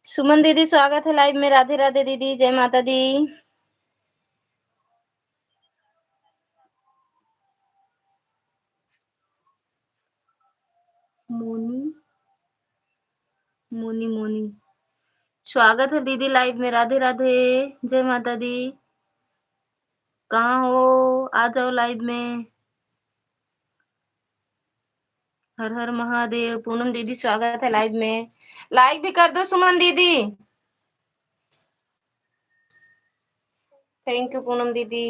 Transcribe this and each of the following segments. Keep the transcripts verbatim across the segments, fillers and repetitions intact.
सुमन दीदी, स्वागत है live में। राधे राधे दीदी, जय माता दी। मोनी, मोनी, मोनी, स्वागत है दीदी live में। राधे राधे, जय माता दी। कहाँ हो, आ जाओ live में। हर हर महादेव। पूनम दीदी, स्वागत है live में। Like भी कर दो सुमन दीदी। Thank you पूनम दीदी।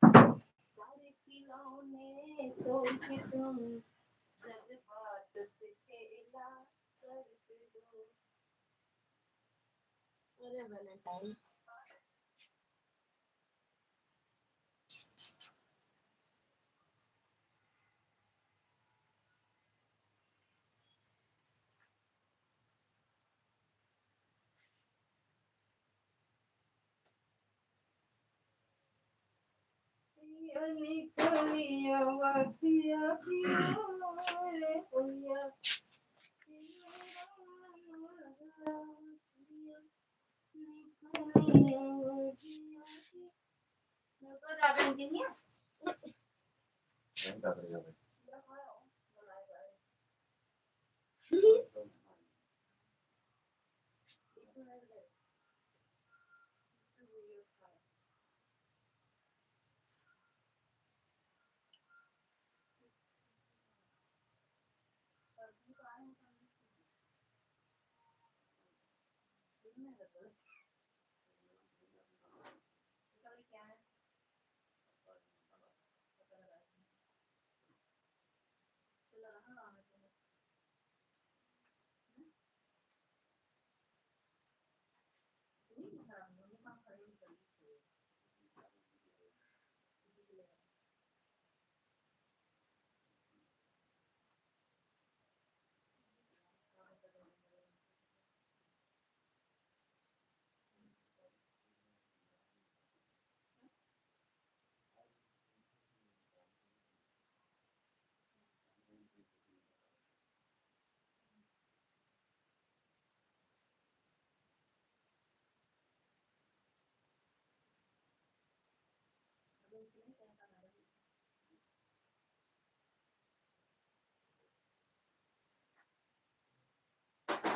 सारे खिलौने तोड़ के तुम जज्बात से खेला करते हो। अरे Valentine।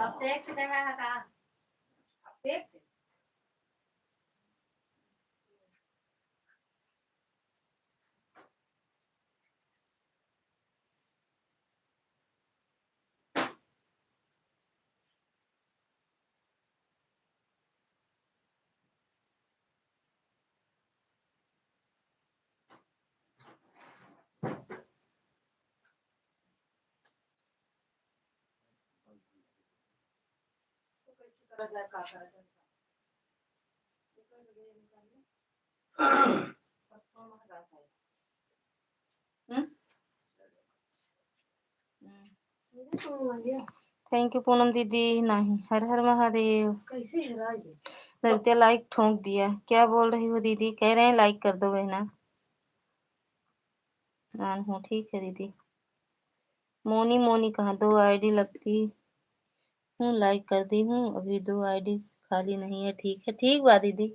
अभिषेक से कहा है का? अभिषेक से? हम्म? हम्म। Thank you पूनम दीदी। नहीं, हर हर महादेव। कैसे हेराई गई? लड़किया like ठोंक दिया। क्या बोल रही हो दीदी? कह रहे हैं like कर दो बहना। हाँ, हूँ, ठीक है दीदी। मोनी, मोनी कहाँ? दो ID लगती हूँ, like कर दी हूँ, अभी दो ID खाली नहीं है। ठीक है, ठीक बा दीदी,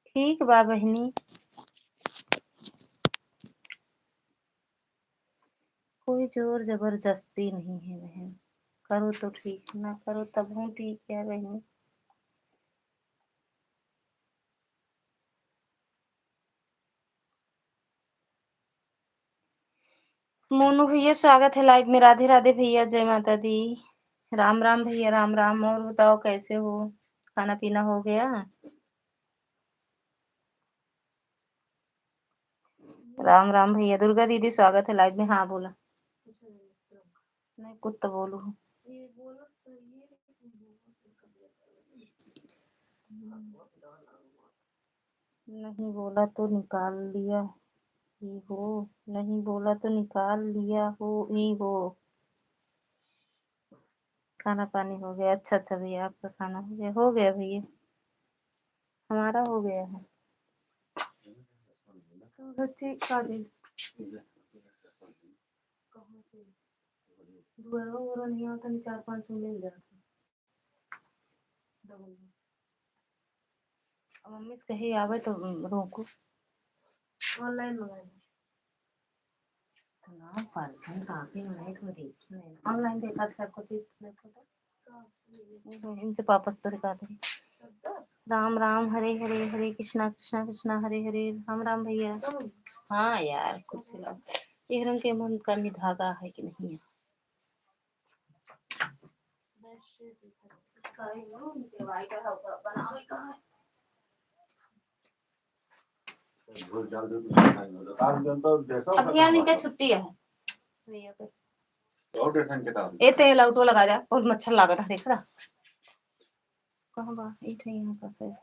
ठीक बा बहनी। कोई जोर जबरदस्ती नहीं है बहन, करो तो ठीक, ना करो तब हूँ ठीक है बहनी। मोनू भैया, स्वागत है live में। राधे राधे भैया, जय माता दी। राम राम भैया, राम राम। और बताओ, कैसे हो? खाना पीना हो गया? राम राम भैया। दुर्गा दीदी, स्वागत है live में। हाँ, बोला। नहीं, कुछ तो बोलू। नहीं बोला तो निकाल लिया ही हो, नहीं बोला तो निकाल लिया हो, ई हो। खाना पानी हो गया? अच्छा, अच्छा भैया, आपका खाना हो गया? हो गया भैया, हमारा हो गया है। तो बच्चे का दे? कहाँ से? दुआरा उआरा नहीं आता, नहीं, चार पाँच सौ मिल जाता। डबल। अब मम्मी से कही आवे तो रोको। Online मंगा ली। ना, पसंद आके नहीं तो देखी मैंने। Online देखा था सबको, देख देखो तो। इनसे वापस तो दिखाते हैं। राम राम, हरे हरे, हरे कृष्णा, कृष्णा कृष्णा, हरे हरे। राम राम भैया। हाँ यार, कुछ सिलाओ। ये रंग के मन का निधागा है कि नहीं है? अब यहाँ इनका छुट्टी है। भैया पे। ए, तेल आउटो लगा जा, बहुत मच्छर लागत है, देख रहा। कहाँ बा? ई ठे यहाँ का से।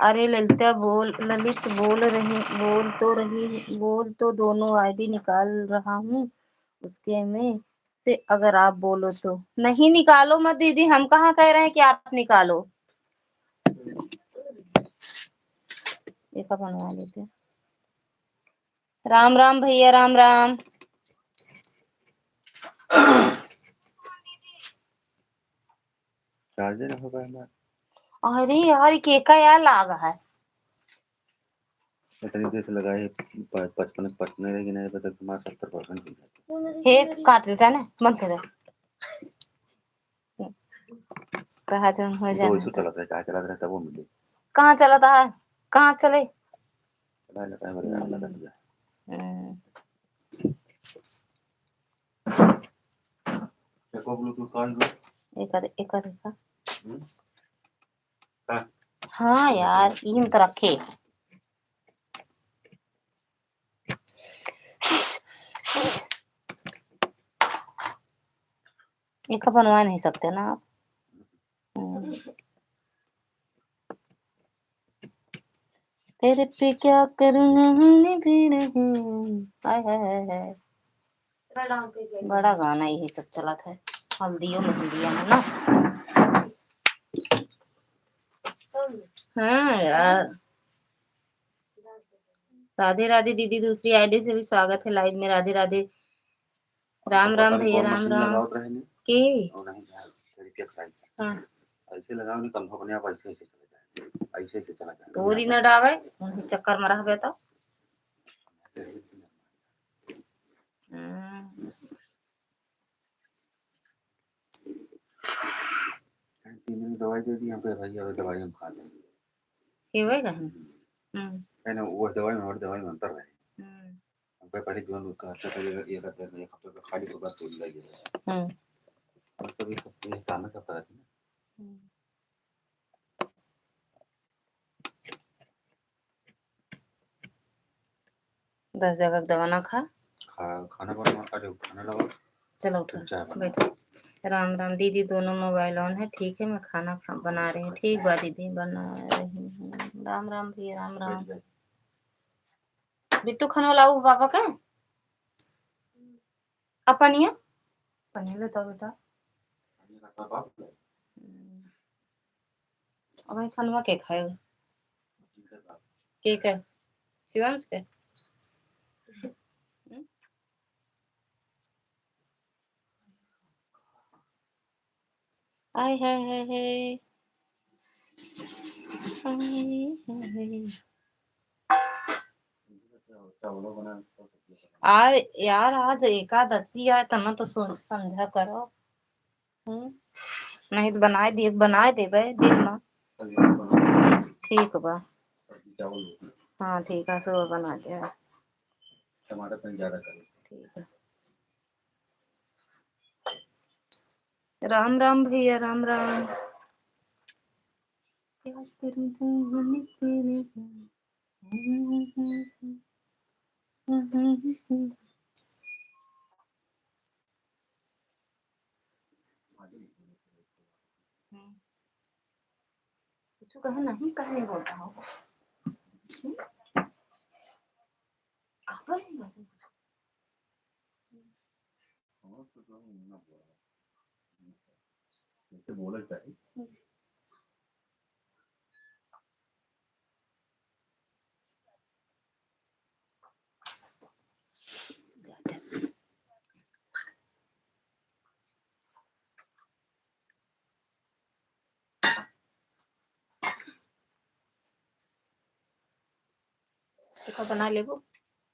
अरे ललिता बोल, ललित बोल रही, बोल तो रही, बोल तो दोनों आईडी निकाल रहा हूँ उसके में से, अगर आप बोलो तो। नहीं, निकालो मत दीदी, हम कहाँ कह रहे हैं कि आप निकालो। ये का बनवा लेते हैं। राम राम भैया, राम राम। चार्जर हो गया हमारा। अरे यार, ये का यार लाग है? इतनी देर से लगाए, प-, पचपन, पचपन रहेगी ना, ये बता तुम्हारा सत्तर परसेंट हो जाता। हे, काट देता है ना, बंद कर दे। कहा जौन हो तो जाना वैसे तो। चलत रहे, कहाँ चलत रहे, तब वो मिले। कहाँ चलत है? कहाँ चले? चला लेता है, बड़ी आग लगत है। हम्म। देखो, Bluetooth कहाँ है? एकर, एकर, एकर। हम्म? हाँ। हाँ यार, इन तो रखे। एक बनवा नहीं सकते ना आप। हम्म। तेरे पे क्या करूँ, मैं भी नहीं। हाय, हाय, हाय, हाय। बड़ा गाना यही सब चलत है, हल्दियों मेहंदियों में ना। हाँ यार। राधे राधे दीदी, दूसरी आईडी से भी स्वागत है लाइव में। राधे राधे। राम राम भैया, राम राम। के? हाँ। ऐसे लगाओ, नहीं कम अपने आप ऐसे, ऐसे चला जाए, ऐसे, ऐसे चला जाए। तोरी न डावे, उन्हीं चक्कर में रहबे तो। हम्म। तीन दिन की दवाई दे दी हमको, भाई, अब दवाई हम खा लेंगे। ये होएगा हम? हम्म। है ना, वो दवाई में और दवाई में अंतर है। हम्म। हमको पहले जीवन में कहा था, पहले एक हफ्ते, एक हफ्ते तो खाली, उसके बाद गोली लगी है। हम्म। और कभी ये काम में सब करा थी ना। हम्म। दस जगह के दवा ना खा। खा-, खाना बनवा, अरे, खाना लाओ। चलो, उठो, चाय बना। बैठो। राम राम दीदी, दोनों मोबाइल ऑन है। ठीक है, मैं खाना खा-, बना रही हूँ। ठीक बा दीदी, बना रही हूँ। राम राम भैया, राम राम। बैठ, बैठ। बिट्टू, खाना लाऊ बाबा का? आ पनिया? पनिया लेता बेटा। हम्म। अब ये खनवा के खाए? के के? शिवांश के? हम्म? आय हाय हाय हाय। आय हाय हाय। आ यार, आज एकादशी है, तना तो सो-, समझा करो। हम्म, नहीं तो बनाए दिए, बनाए देबे, देख ला। ठीक बा। हाँ, ठीक है, सुबह बना दे। ठीक है। राम राम भैया, राम राम। क्या करूं जवानी तेरे को। हम्म। कुछ कहे नहीं, कहे नहीं बोलता हो। हम्म? खबर नहीं बोलता। जैसे बोला चाहिए। हम्म। बना लेबो।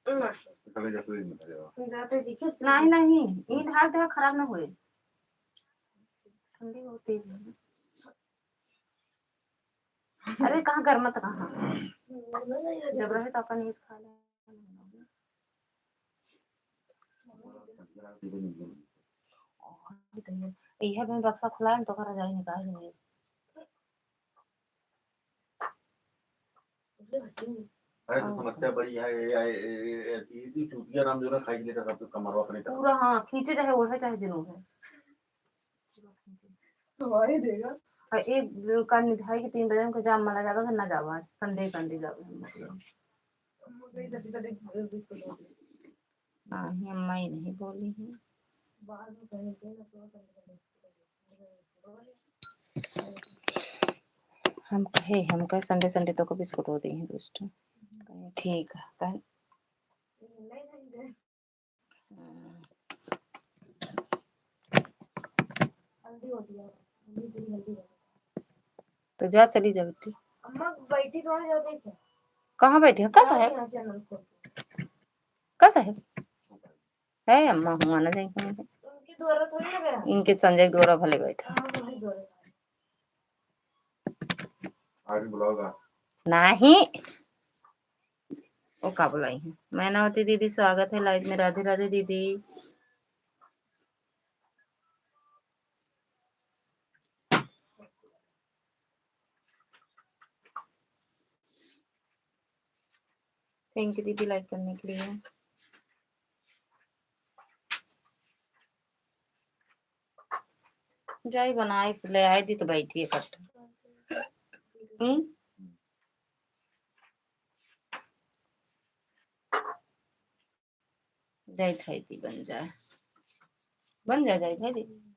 नहीं। जाते दिखे तो नहीं, नहीं, ईंट हाल तो खराब ना होए। ठंडी बहुत तेज है। अरे, कहाँ गरमत कहाँ? जब रहे तो अपन ईंट खा ले। इहे में बक्सा खुलाए, हम तो घर जाए निकाल लेंगे। अरे, तो समस्या बड़ी है, ये, ये, ये, ये, ये, ये चूतिया राम जो ना खाई लेता सब कमरवा अपने तरफ। पूरा, हाँ, खींचे चाहे ओढ़े, चाहे जिन ओढ़े। सुनाई देगा। और एक कान निधाई के तीन बजे हमको जाम मला जावे, घर ना जावा, संडे, संडे जावे। हम गई जल्दी, जल्दी बिस्कुट दे दे। नहीं, अम्मा ही नहीं बोली है। बाद में कहीं गए ना, तो संडे, संडे बिस्कुट दे दे। हम कहे, हम कहे संडे, संडे तो को बिस्कुट होती है दोस्तों। कहे, ठीक है, कहे। हम्म। तो जा, चली जा बेटी। अम्मा बैठी तो है, जाओ देखो। कहाँ बैठी है? कसा है? यहाँ चैनल खोल के। कसा है? है अम्मा, हुआ ना जाए। उनके द्वारा थोड़ी ना गया। इनके संजय द्वारा भले बैठा। हाँ, वही द्वारा। आज बुलाओगा? नहीं। वो का बुलाई है? मैनावती दीदी, स्वागत है लाइव में। राधे राधे दीदी। Thank you दीदी, लाइक करने के लिए। जाई बनाए के ले आए दी तो बैठी है कट्टा। हम्म? जाई थाई दी बन जाए, बन जाए, जाई थाई दी।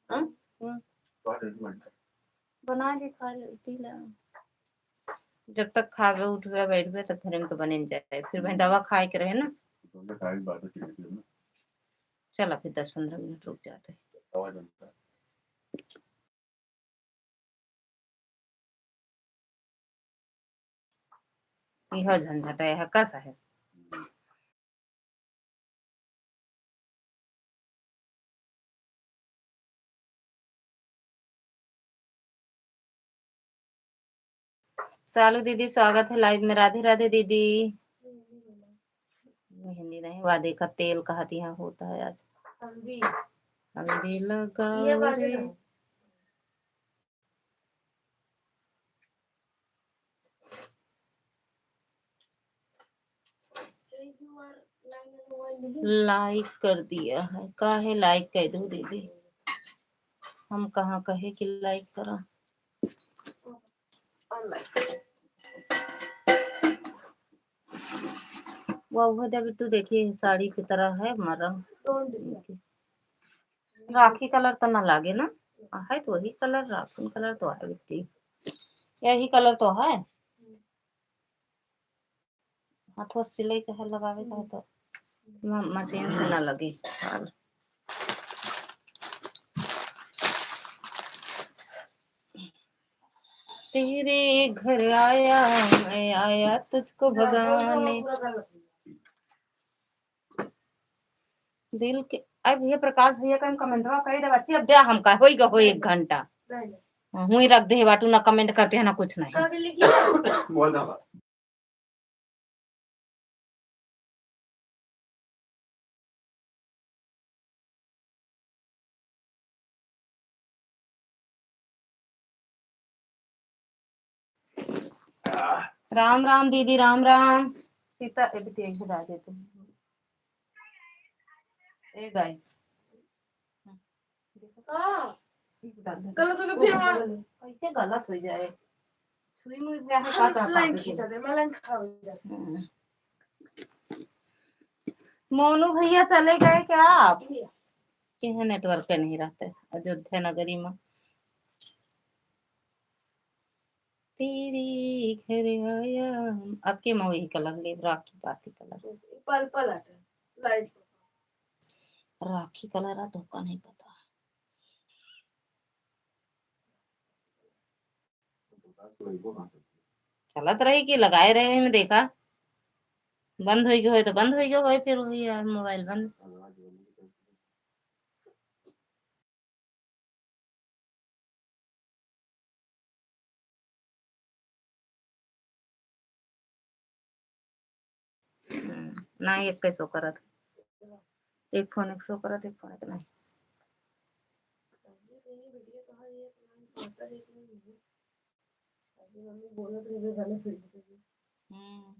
हाँ? हम्म। बना के खा ले, पी ले। जब तक खावे, उठवे, बैठवे, तब फिर हम तो बने न जाए। फिर भाई दवा खाए के रहे ना। चला, फिर दस पन्द्रह मिनट रुक जाते हैं। इहो झंझट है, कस है। सालू दीदी, स्वागत है लाइव में। राधे राधे दीदी। मेहंदी नहीं, वा देखा, तेल कहत यहाँ होता है आज। हल्दी। हल्दी लगाओ ये बाजे रे। ना। लाइक कर दिया है, काहे लाइक कर दो दीदी? हम कहाँ कहे कि लाइक करा? वाह, वो जब तू देखिए, साड़ी की तरह है हमारा। राखी कलर तो ना लागे ना, है तो वही कलर, राखी कलर तो है बिट्टी, यही कलर तो है। हाथों से सिलाई के है, लगावे का है तो म-, मशीन से ना लगे। तेरे घर आया, मैं आया तुझको भगाने। दिल के, अब ये प्रकाश भैया का हम कमेंटवा कही दे बच्ची, अब दे हमका, होई गो, हो एक घंटा। हुई रख दे बाटू, ना कमेंट करते हैं, ना कुछ नहीं। बोल दो। राम राम दीदी, राम राम। सीता, ए बेटी, एक बजा दे तू। ए गाइस। हाँ। गलत हो गया, फिर वहाँ। कैसे गलत हो जाए? सुई मुई ब्याह हम का, का लाइन खींचा दे, मैं लाइन खड़ा हो जाते। हम्म। मोनू भैया चले गए क्या आप? भैया। यहाँ नेटवर्क नहीं रहते अयोध्या नगरी में। तेरे घर आया हम। अब के मऊ यही कलर ले, राखी बाती कलर। पर्पल आता है, लाइट। राखी कलर आ धोखा नहीं पता। चलत रही कि लगाए रहे में देखा। बंद होइ गयो होय तो बंद होइ गयो होय, फिर वही है, मोबाइल बंद। हम्म, नाही, एक के show करत। एक फोन एक show करत, एक फोन एक नाही। हम्म।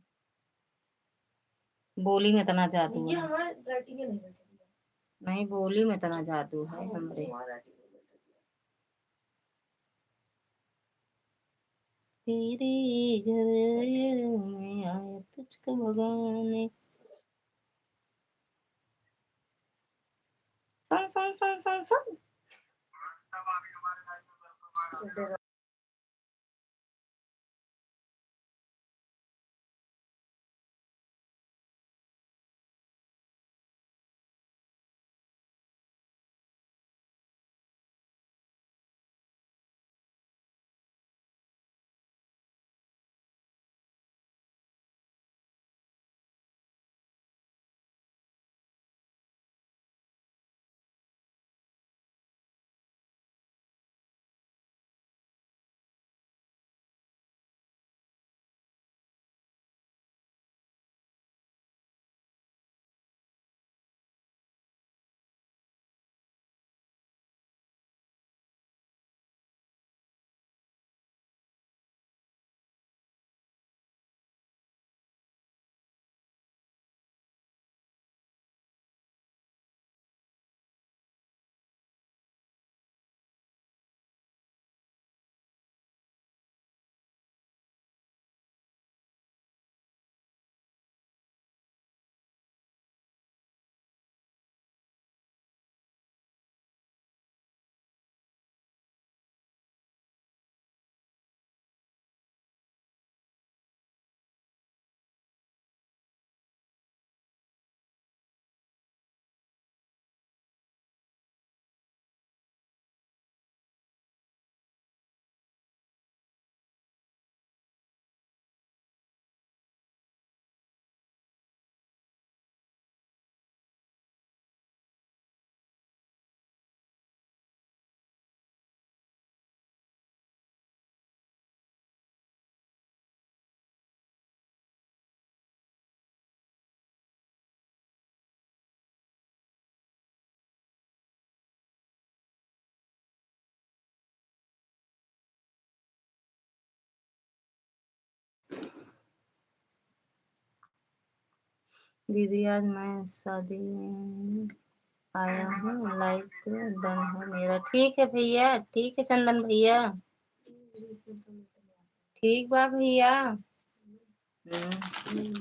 बोली में इतना जादू है। नहीं, बोली में इतना जादू है हमरे। तेरे घर में आया तुझको भगाने। सुन, सुन, सुन, सुन, सुन। दीदी, आज मैं शादी में आया हूँ, like done है मेरा। ठीक है भैया, ठीक है चंदन भैया, ठीक बा भैया। हम्म।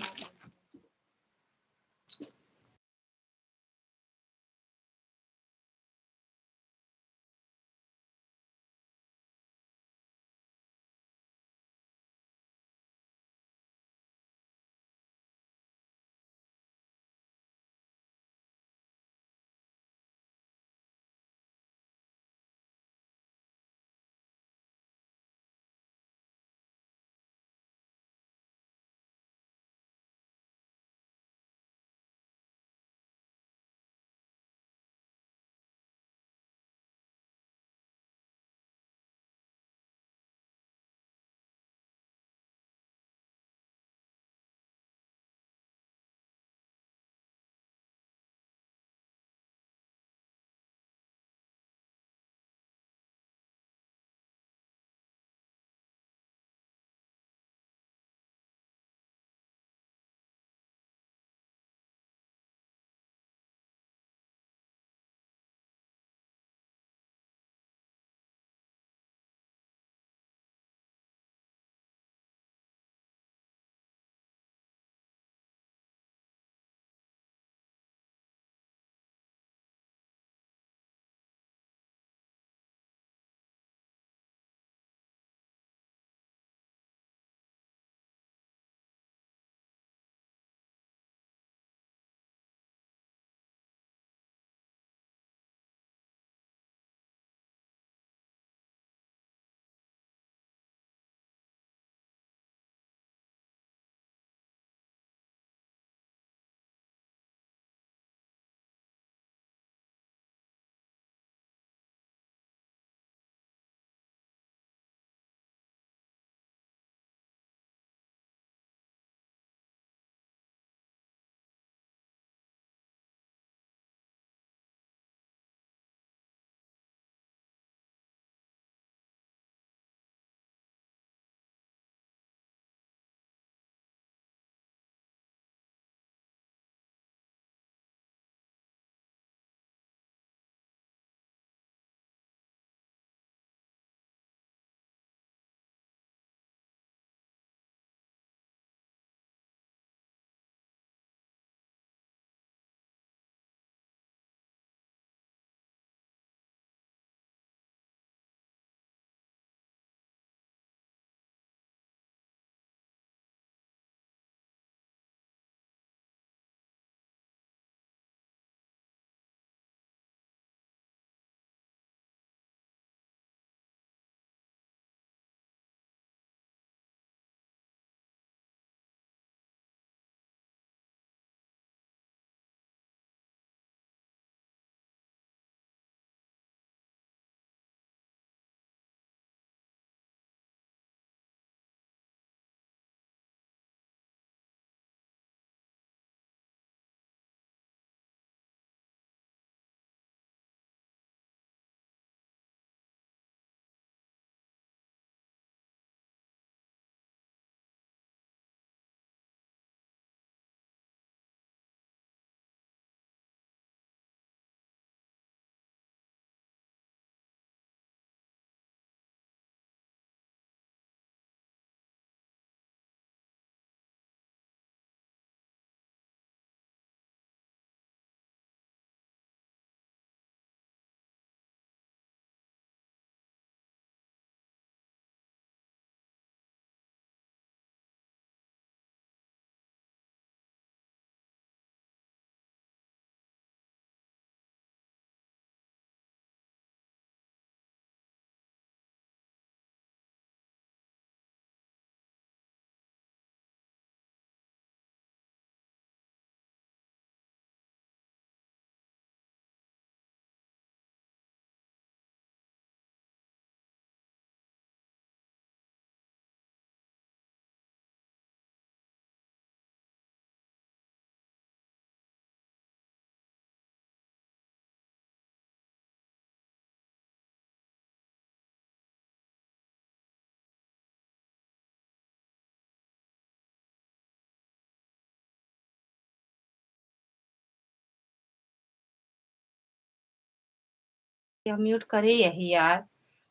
यह mute करे यही यार।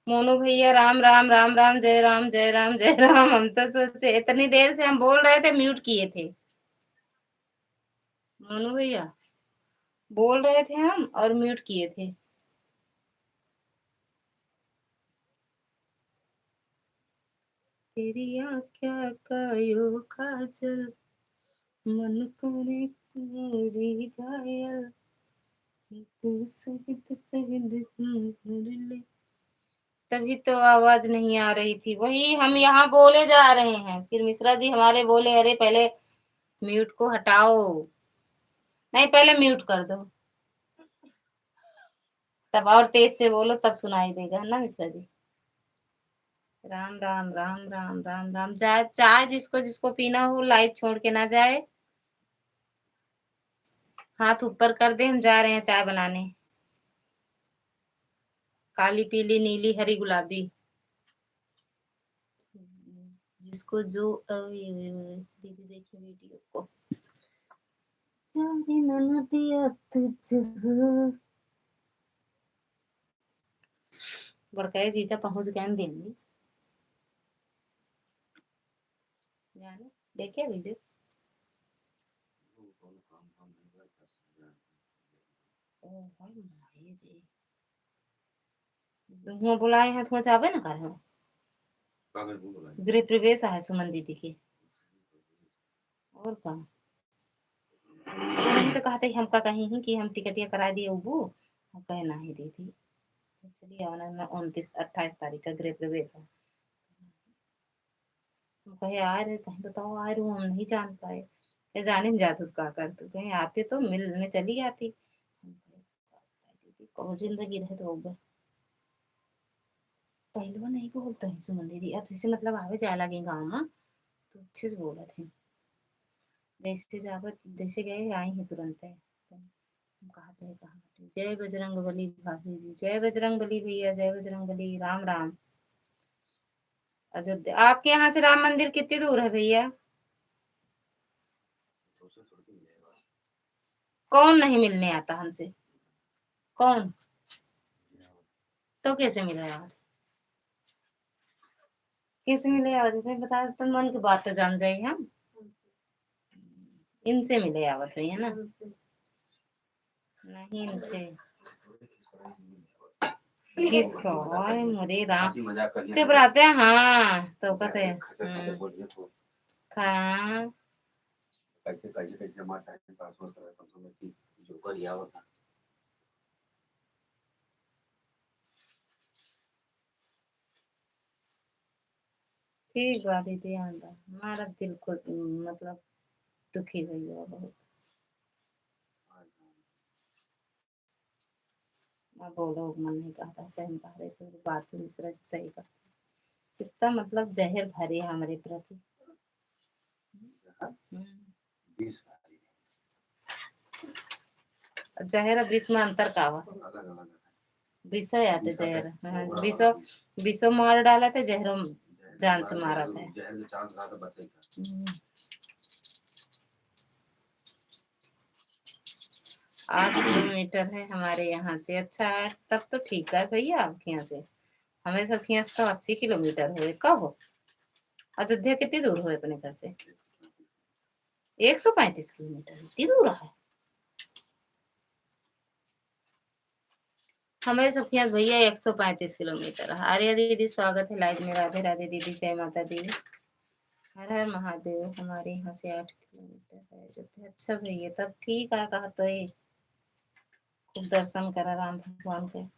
मोनू भैया, राम राम, राम राम, जय राम, जय राम, जय राम। हम तो सोचे, इतनी देर से हम बोल रहे थे, mute किए थे। मोनू भैया, बोल रहे थे हम और mute किए थे। तेरी आँख्या का यो काजल, मन करे पूरी घायल, तू शहीद, शहीद तू कर ले। तभी तो आवाज नहीं आ रही थी, वही हम यहाँ बोले जा रहे हैं। फिर मिश्रा जी हमारे बोले, "अरे, पहले mute को हटाओ, नहीं, पहले mute कर दो, तब और तेज से बोलो, तब सुनाई देगा, है ना मिश्रा जी?" राम राम, राम राम, राम राम। चाय, चाय जिसको जिसको पीना हो, live छोड़ के ना जाए। हाथ ऊपर कर दे, हम जा रहे हैं चाय बनाने। काली, पीली, नीली, हरी, गुलाबी। जिसको जो, ओए, ओए, ओए, दीदी देखिए video को। जाने ना दिया तुझको। बड़का जीजा पहुँच गए दिल्ली। जाने, देखे video? ओ भाई, माई रे। हुआँ बुलाए हैं, तो हुआँ जाबे न करे हैं। का करे, हुआँ बुलाए? गृह प्रवेश है सुमन दीदी के। और का? हम तो कहते ही, हमका कहीं ही कि हम टिकटिया करा दिए उबू, हम कहे, "नहीं दीदी, चलिए आना ना, उनतीस, अट्ठाईस तारीख का गृह प्रवेश है।" हम कहे, "आए रहे, कहीं बताओ, आए रहे, हम नहीं जान पाए।" कहे, "जाने न जात हो तो का करते?" कहे, "आते तो मिलने चली आती।" हम कहे, "दीदी, कहो जिंदगी रहे तो होगा।" पहलवा नहीं बोलता है सुमन दीदी, अब जैसे मतलब आवे जाए लगे गाँव में, तो अच्छे से बोलत है। जैसे जावत, जैसे गए, आई हैं तुरंत है। हम कहा थे, कहा थे। जय बजरंग बली भाभी जी, जय बजरंग बली भैया, जय बजरंग बली, राम राम। अयोध्या, आपके यहाँ से राम मंदिर कितनी दूर है भैया? कौन नहीं मिलने आता हमसे? कौन? तो कैसे मिले यार? कैसे मिले यार? जैसे बता, तो मन की बात तो जान जाए हम। इनसे मिले आवत हुई है ना? नहीं, इनसे। किसको? ओए मोरे राम। चुप रहते हैं, हाँ, तो कहते हैं, हम्म। हाँ। कैसे, कैसे, कैसे हमारा time pass होता है, कम से कम एक जोकर ही आवत है। ठीक बा दीदी, आंदा। हमारा दिल को, मतलब, दुखी भइल बा बहुत। अब बोलो, मन नहीं कहता, सही कह रहे थे, बात भी मिश्रा जी सही कहते हैं। कितना, मतलब, जहर भरे हमारे प्रति। हम्म। अब जहर अब विष में अंतर का बा? विष है या तो जहर? हाँ, विषो, विषो मार डाला था, जहरो जान से मारा था। हम्म। आठ किलोमीटर है हमारे यहाँ से। अच्छा, आठ, तब तो ठीक है भैया, आपके यहाँ से। हमें सबके यहाँ से तो अस्सी किलोमीटर है। कब हो? अयोध्या कितनी दूर हो अपने घर से? एक सौ पैंतीस किलोमीटर, इतनी दूर है। हमारे सबके यहाँ भैया एक सौ पैंतीस किलोमीटर है। आर्या दीदी, स्वागत है live में। राधे राधे दीदी, जय माता दी। हर हर महादेव। हमारे यहाँ से आठ किलोमीटर है अयोध्या। अच्छा भैया, तब ठीक है, कहा तो ये खूब दर्शन करा राम भगवान के।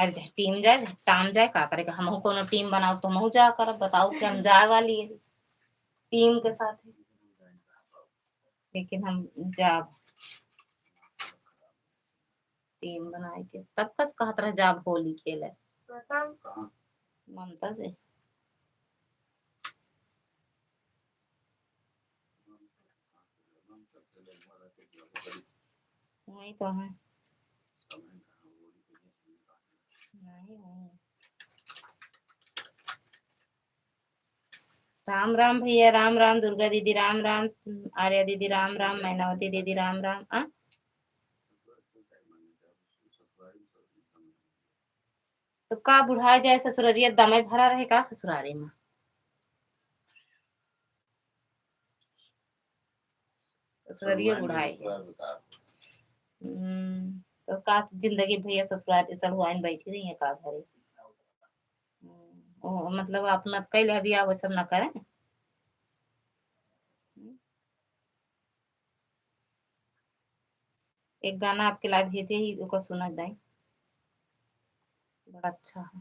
अरे जा, team जाए, टाम जाए, का करेगा? हमहू कोनो team बनाओ तो हमहू जा करब, बताओ कि हम जाए वाली है team के साथ, लेकिन हम जाब। Team बनाए के तब कस कहत रहे जाब होली खेले। ममता से। वही तो है। नहीं, नहीं। राम राम भैया, राम राम दुर्गा दीदी, राम राम आर्या दीदी, राम राम मैनावती दीदी, राम राम। आ? तो का बुढ़ाए जाए ससुररिया, दमे भरा रहे का ससुरारी में? ससुररिया बुढ़ाए। हम्म, तो का जिंदगी भैया ससुरारी सढ़ुआइन बैठी रही है का घरे? हम्म, ओ, मतलब अपना कैले बियाह वो सब ना करें। एक गाना आपके लाइव भेजे ही, ओको सुना जाए, बड़ा अच्छा है।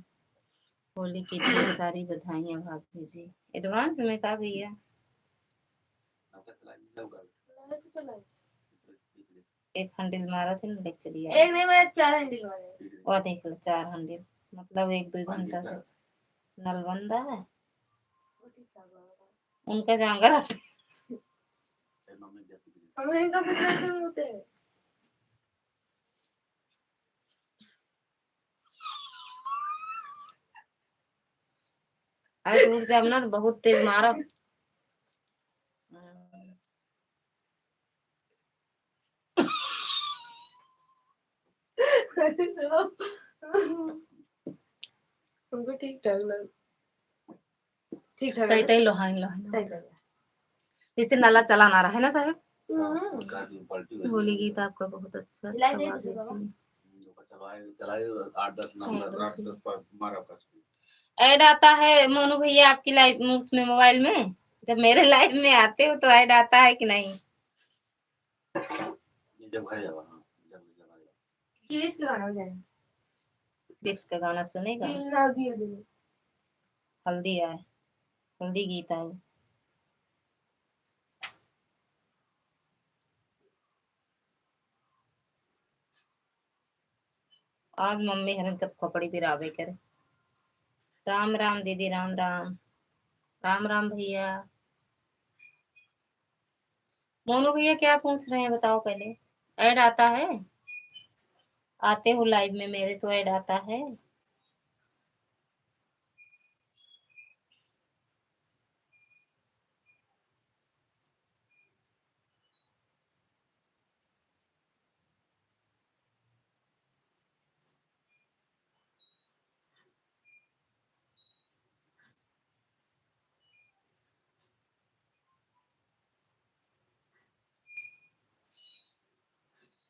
होली की ढेर सारी बधाइयाँ भाभी जी। एडवांस में का भैया? एक हैंडल मारा थे ना, लेके चली आई। एक नहीं, मैं चार हैंडल मारे। वो देख लो, चार हैंडल, मतलब एक दो घंटा से नल बंद है। उनका जांगर हटे। हमें इनका कुछ ऐसे होते हैं। आज उठ जाब ना तो बहुत तेज मारब। हमको ठीक ठाक लग, ठीक ठाक तई, लग। तई लोहाइन, लोहाइन। तई, तई। जैसे नाला चला ना रहा है ना साहब? हम्म। होली गीत आपका बहुत अच्छा था, बाबूजी। ऐड आता है मोनू भैया आपकी लाइव में, उसमें मोबाइल में? जब मेरे लाइव में आते हो तो ऐड आता है कि नहीं? ये जब घर जावा, हाँ, जब, जब घर जावा। कृष का गाना बजाए। कृष का गाना सुनेगा? दिल ना दिए दिल। हल्दी आए, हल्दी गीत आए। आज मम्मी हरन कत खोपड़ी पिरावे करे। राम राम दीदी, राम राम। राम राम भैया। मोनू भैया क्या पूछ रहे हैं बताओ पहले। ऐड आता है? आते हो लाइव में मेरे तो ऐड आता है?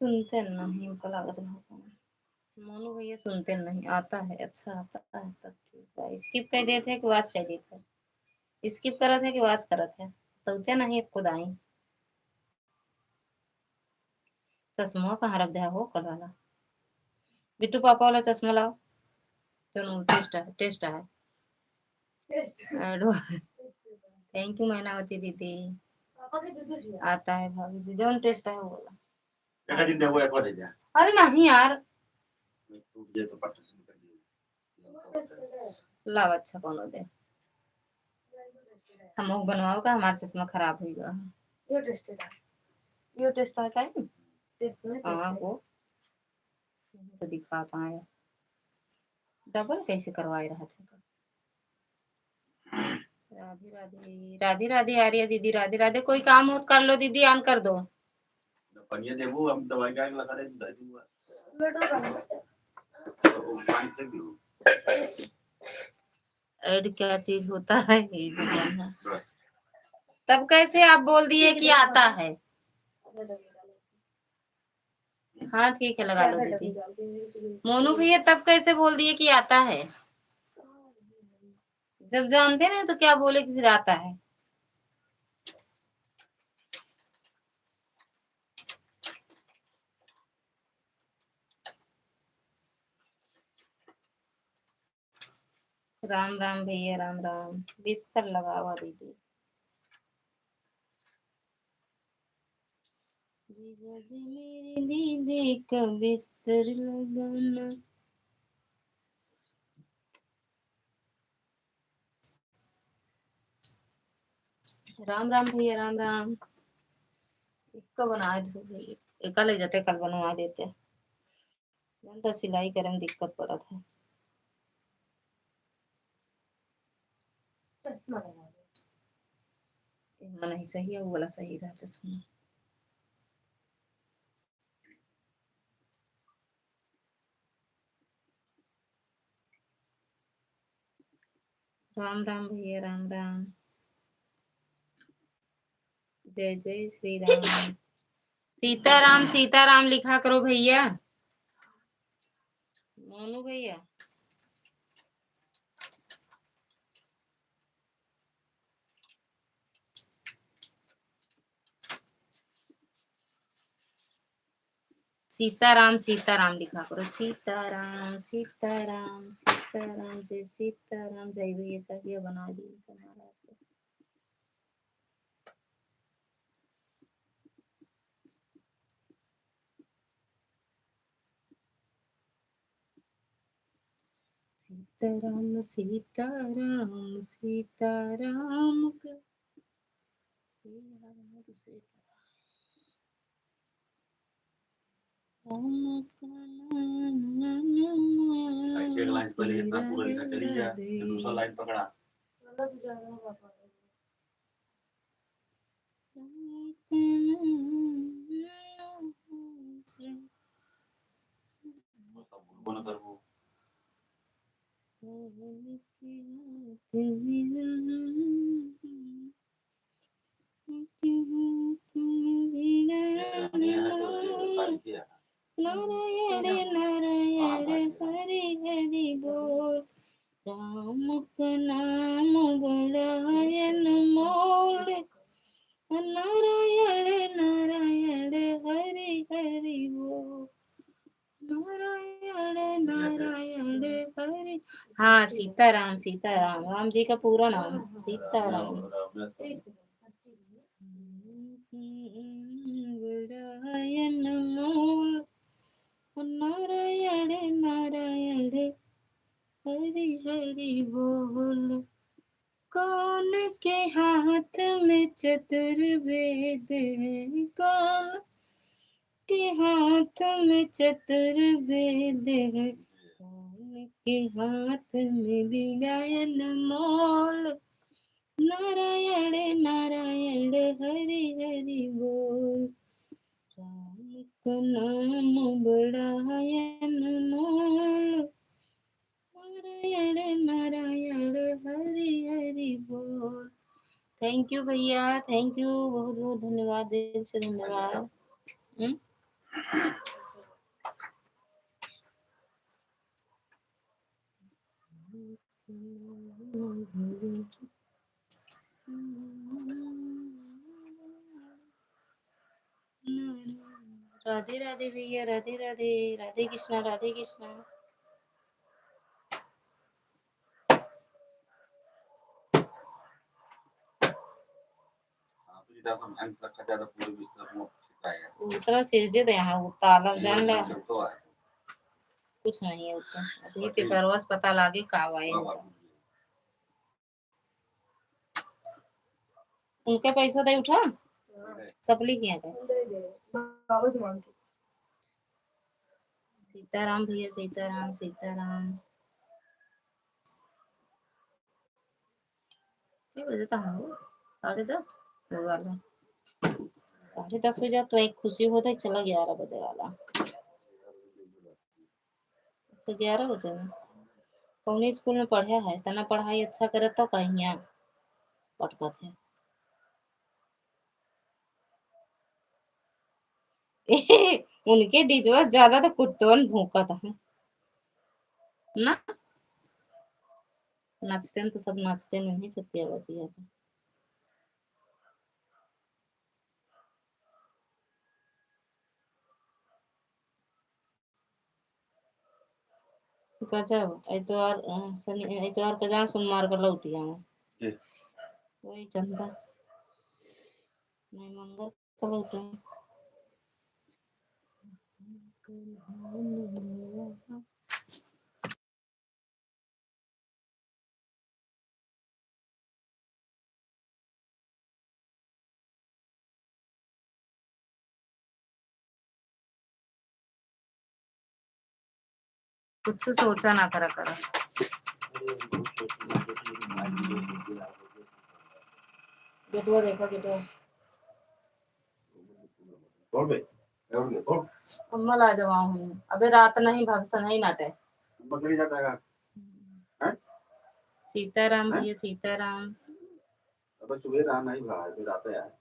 सुनते नहीं, हमको लागत रहा था। मोनू भैया सुनते नहीं, आता है, अच्छा आता है, तब ठीक है। स्किप कर देते हैं कि वॉच कर देते हैं? स्किप करत है कि वॉच करत है? तो उते नहीं खुद आई। चश्मा कहाँ रख दिया हो कल वाला? बिट्टू पापा वाला चश्मा लाओ। चलो, टेस्ट है, टेस्ट है। टेस्ट। एडो-, थैंक यू मैनावती दीदी। पापा के दूध दिया। आता है भाभी जी, जौन टेस्ट है वो बोला। एक दिन दे, वो एक बार दे जा। अरे नहीं यार। टूट जाए तो पट से निकल जाए। लाव अच्छा कौनो दे। हम लोग बनवाओ का, हमारा चश्मा खराब हुई गया। यो टेस्ट है। यो टेस्ट है सही? टेस्ट में हाँ, टेस्ट है। वो तो दिखाता है। डबल कैसे करवाए रहा था? राधे राधे, राधे राधे आर्या दीदी, राधे राधे। कोई काम हो तो कर लो दीदी, on कर दो। पनिया देबू, हम दवाई का लगा दे, दे दूंगा। तो वो पानी फेंक दो। ऐड क्या चीज होता है, ये भी जानना। बस। तब कैसे आप बोल दिए कि आता है? हाँ, ठीक है, लगा लो दीदी। मोनू भैया, तब कैसे बोल दिए कि आता है? जब जानते नहीं तो क्या बोले कि फिर आता है? राम राम भैया, राम राम। बिस्तर लगावा दीदी। जीजा जी मेरी दीदी का बिस्तर लगाना। राम राम भैया, राम राम। एक का बना दो, एक का ले जाते, कल बनवा देते। जौन त सिलाई करे में दिक्कत पड़त है। चश्मा लगा दो। ये मन ही सही है, वो वाला सही रहा चश्मा। राम राम भैया, राम राम। जय जय श्री राम। सीताराम, सीताराम लिखा करो भैया। मोनू भैया। सीताराम, सीताराम लिखा करो। सीताराम, सीताराम, सीताराम, जय सीताराम। जय भैया, चाहिए बना दी। सीताराम, सीताराम, सीताराम का, ये वाला है दूसरे का। राम का नाम ऐसे एक लाइन पहले इतना पूरा लिखा, चली गया, फिर दूसरा लाइन पकड़ा। नारायण नारायण हरि हरि बोल, राम का नाम बड़ा अनमोल। नारायण नारायण हरि हरि बोल, नारायण नारायण हरि। हाँ, सीताराम, सीताराम, राम जी का पूरा नाम सीताराम। बड़ा अनमोल। नारायण नारायण हरि हरि बोल। कौन के हाथ में चतुर्वेद है, कौन के हाथ में चतुर्वेद है, कौन के हाथ में बीड़ा अनमोल। नारायण नारायण हरि हरि बोल, राम का नाम बड़ा अनमोल। नारायण नारायण हरि हरि बोल। Thank you भैया, thank you, बहुत बहुत धन्यवाद, दिल से धन्यवाद। हम्म? राधे राधे भैया, राधे राधे, राधे कृष्णा, राधे कृष्णा। उतना सिरजे दे यहाँ, वो ताला जान ले। कुछ नहीं है उतना। अभी पेपरवा से पता लागे का हुआ है। उनके पैसा दे उठा, सपली किया के। सीताराम भैया, सीताराम, सीताराम। के बजे त हम? साढ़े दस हो वाला। साढ़े दस हो जात तो एक खुशी होत है, चला ग्यारह बजे वाला। अच्छा, ग्यारह बजे में कौन स्कूल में पढ़े है? इतना पढ़ाई अच्छा करे तो कहीं पटकत है। उनके डीजवा से ज्यादा तो कुत्तवन भौंकत है ना, नाचते हैं तो सब नाचते नहीं, सबके आवाज ही आता। गजब, एतवार, अ, शनि, एतवार के जान, सोमवार के लौट आवे। के? वही चंदा। नहीं, मंगल के लौट आवे। कुछ सोचा ना करा करा। गेटवा देखा, गेटवा। खोल बे, खोल बे, खोल। अम्मा ला जमा हुई। अबे रात नहीं, भविष्य नहीं नाटे। अम्मा चली जाता है। हैं? सीताराम हैं? भैया, सीताराम। अबे सुबह रहा नहीं भा, अभी रात है यार।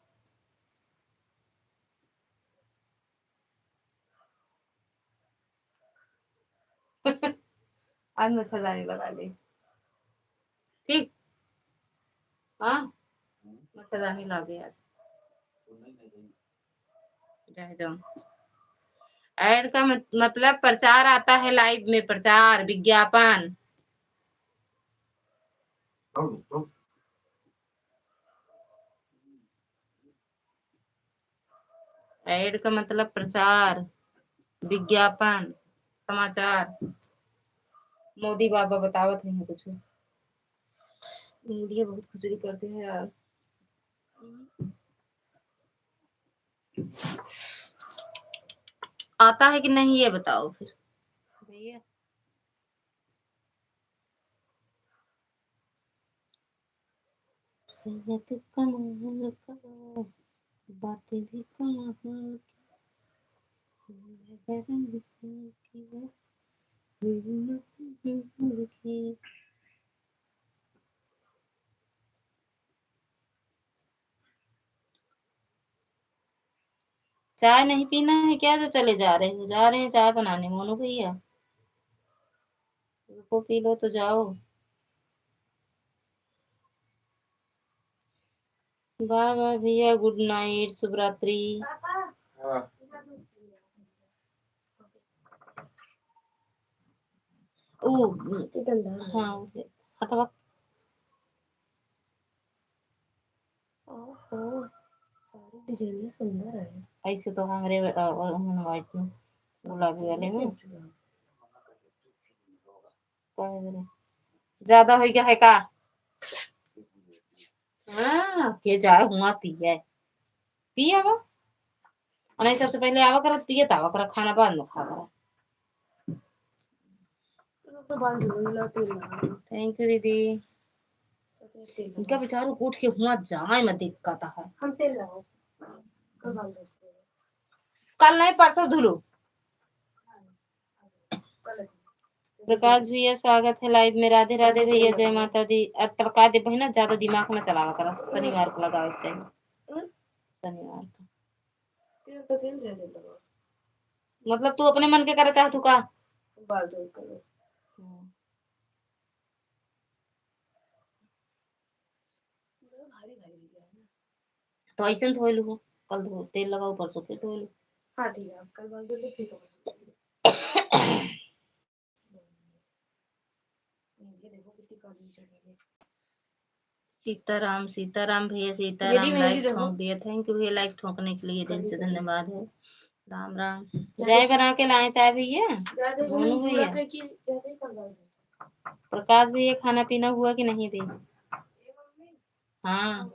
आज मच्छरदानी लगा ली। ठीक। हाँ, मच्छरदानी लागे आज। जाए जाओ। Ad का मत-, मतलब प्रचार आता है live में, प्रचार, विज्ञापन। Ad का मतलब प्रचार, विज्ञापन, समाचार। मोदी बाबा बतावत नहीं कुछ। मीडिया बहुत खुजली करते हैं यार। आता है कि नहीं, ये बताओ फिर भैया। सैया तू कमाल का, बातें भी कमाल की, गरम की, की। चाय नहीं पीना है क्या, जो चले जा रहे हो? जा रहे हैं चाय बनाने, मोनू भैया। रुको, पी लो तो जाओ। बाय बाय भैया, good night, शुभ रात्रि। हाँ। ऊ, हाँ, हटवा। ओहो, साड़ी design सुंदर है। ऐसे तो हमरे, अ, अ, white में, गुलाबी वाले में। कहे बोले, ज्यादा हो गया है का? हाँ, के जाए हुआ पिए। पिए बा। और नहीं, सबसे पहले आवा करत, पिए त आवा करत, खाना बाद में खा करत। Thank you दीदी। इनका बेचारू उठ के हुआ जाए में दिक्कत है। हम तेल लगाओ। कल नहीं, परसों धुलो। प्रकाश भैया, स्वागत है live में। राधे राधे भैया, जय माता दी। अब तड़का दे बहिना, ज्यादा दिमाग ना चलावा करा, शनिवार को लगावे के चाहिए, शनिवार को। तेल तो तेल ज्यादा लगा। मतलब तू अपने मन के करे चाहत हूँ का? उबाल दो कल बस। हम्म। बड़ा भारी भारी हो गया है ना। तो ऐसे धो लू, कल धो, तेल लगाओ, परसों फिर धो लू। हाँ, ठीक है, आप कल बाल धो लो, फिर धो लो। ये देखो कितनी काली चढ़ गई है। सीताराम, सीताराम भैया, सीताराम। मेरी मेहंदी like देखो। ठोंक दिया। Thank you भैया, like ठोंकने के लिए दिल से धन्यवाद है। राम राम। जय बना के लाए चाय भैया। जय देखो, दोनों भैया। प्रकाश भैया, खाना पीना हुआ कि नहीं भी? हाँ।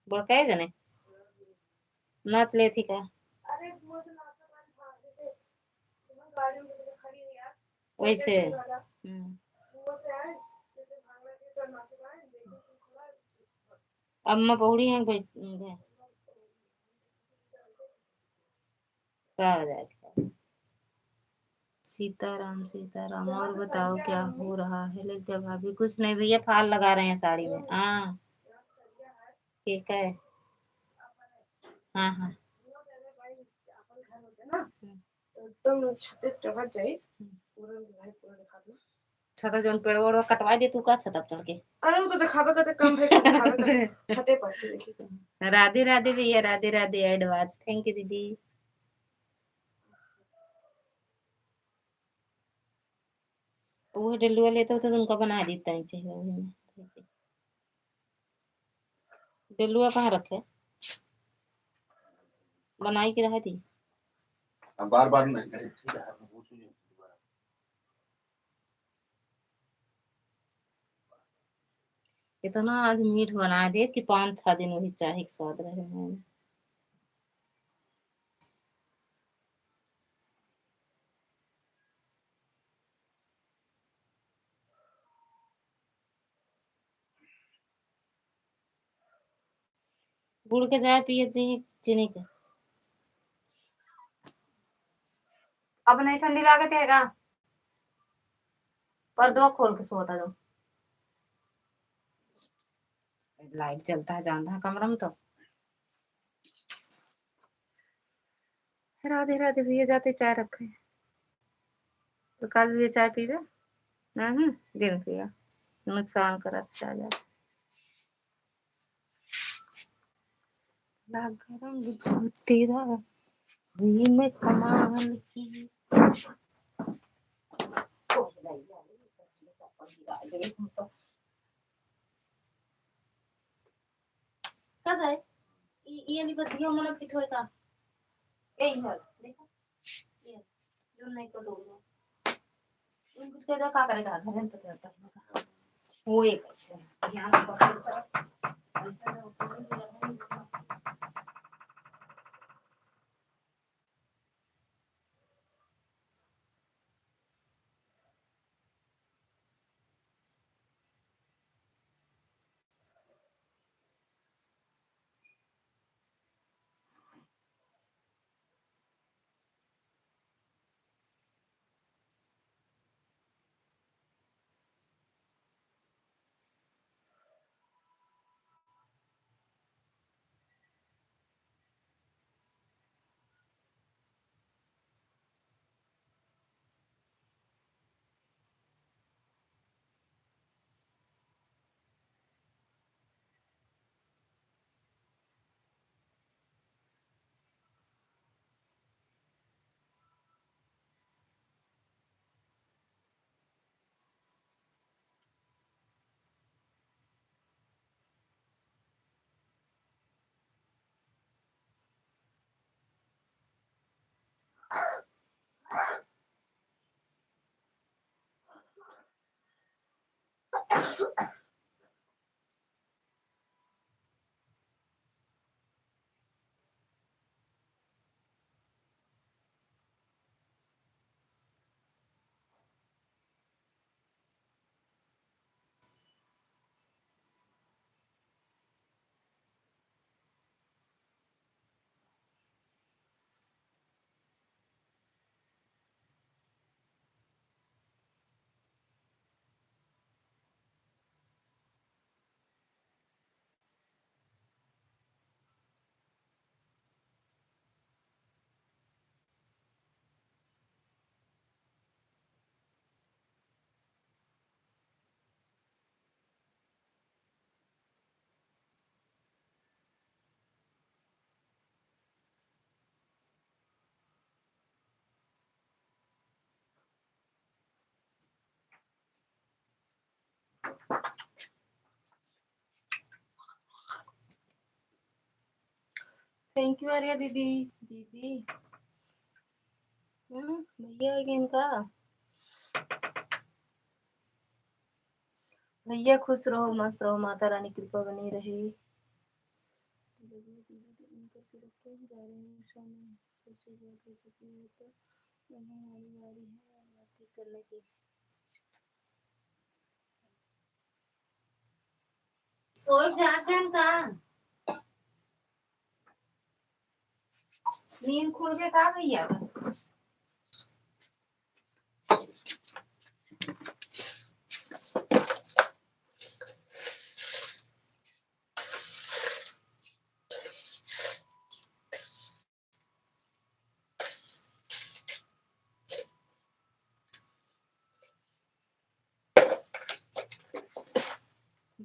बड़काए जने नाच ले थी का? वैसे। हम्म। अम्मा बहुड़ी हैं, बैठ, का हो जाए? सीताराम, सीताराम। और बताओ, क्या हो रहा है ललिता भाभी? कुछ नहीं भैया, फाल लगा रहे हैं साड़ी में। हाँ, ठीक है। हाँ, हाँ। हम्म। एकदम छते चढ़त जाई। हम्म। पूरा भाई पूरा दिखा दो। छता जौन पेड़ ओड़ कटवा दे तू का छता पर चढ़ के? अरे वो तो दिखावे का तो काम है, दिखावे का छते पर से देखी। राधे राधे भैया, राधे राधे advance। Thank you दीदी। वो डेलुआ लेते होते तो उनका बना देता ही चाहिए वही में। डेलुआ कहाँ रखे? बनाई के रह दी। अब बार बार नहीं, नहीं, ठीक है, अब पूछ लीजिए दोबारा। इतना आज मीठ बना दे कि पाँच छह दिन वही चाय के स्वाद रहे मुँह में। गुड़ के चाय पियत जी, चीनी के। अब नहीं ठंडी लागत है का? पर्दवा खोल के सोता दो। लाइट जलता है, जानता है कमरा में तो। राधे राधे भैया, जाते चाय रखे। तो कल भी चाय पीबे? हम्म, दिन पिया। नुकसान करत चाय जाते। लाग रंग जो तेरा हुई मैं कमाल की। कस है? ई, ई वाली बत्तियों में ना फिट होए का? ए, ई वाला, देखो। ये, जो नहीं को तोड़ना। उनको तो का करे का, घर में पता रहता है। वो एक ऐसे, यहाँ से पकड़ कर, ऐसे ना ऊपर में भी लगा नहीं देना। Thank you आर्या दीदी। दीदी, हम्म, भैया आ गए इनका। भैया खुश रहो, मस्त रहो, माता रानी कृपा बनी रहे। दीदी, दीदी, उनकर के रखे जा रहे हैं, शाम में सबसे बहुत हो चुकी है, तो वहीं हमारी बारी है बातचीत करने की। सोए जाते हैं का? नींद खुल के का भैया?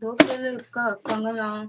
धूप के लिए का कंगन लाऊं?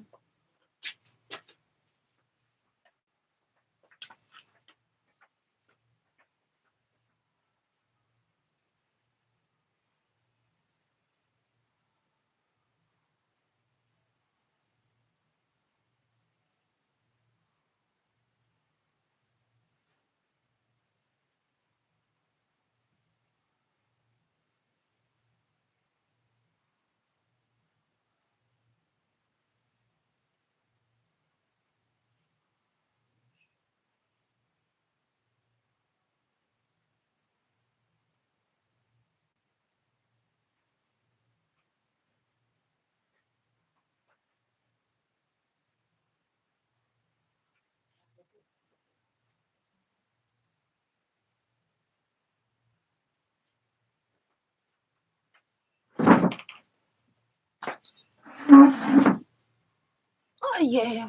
ये है।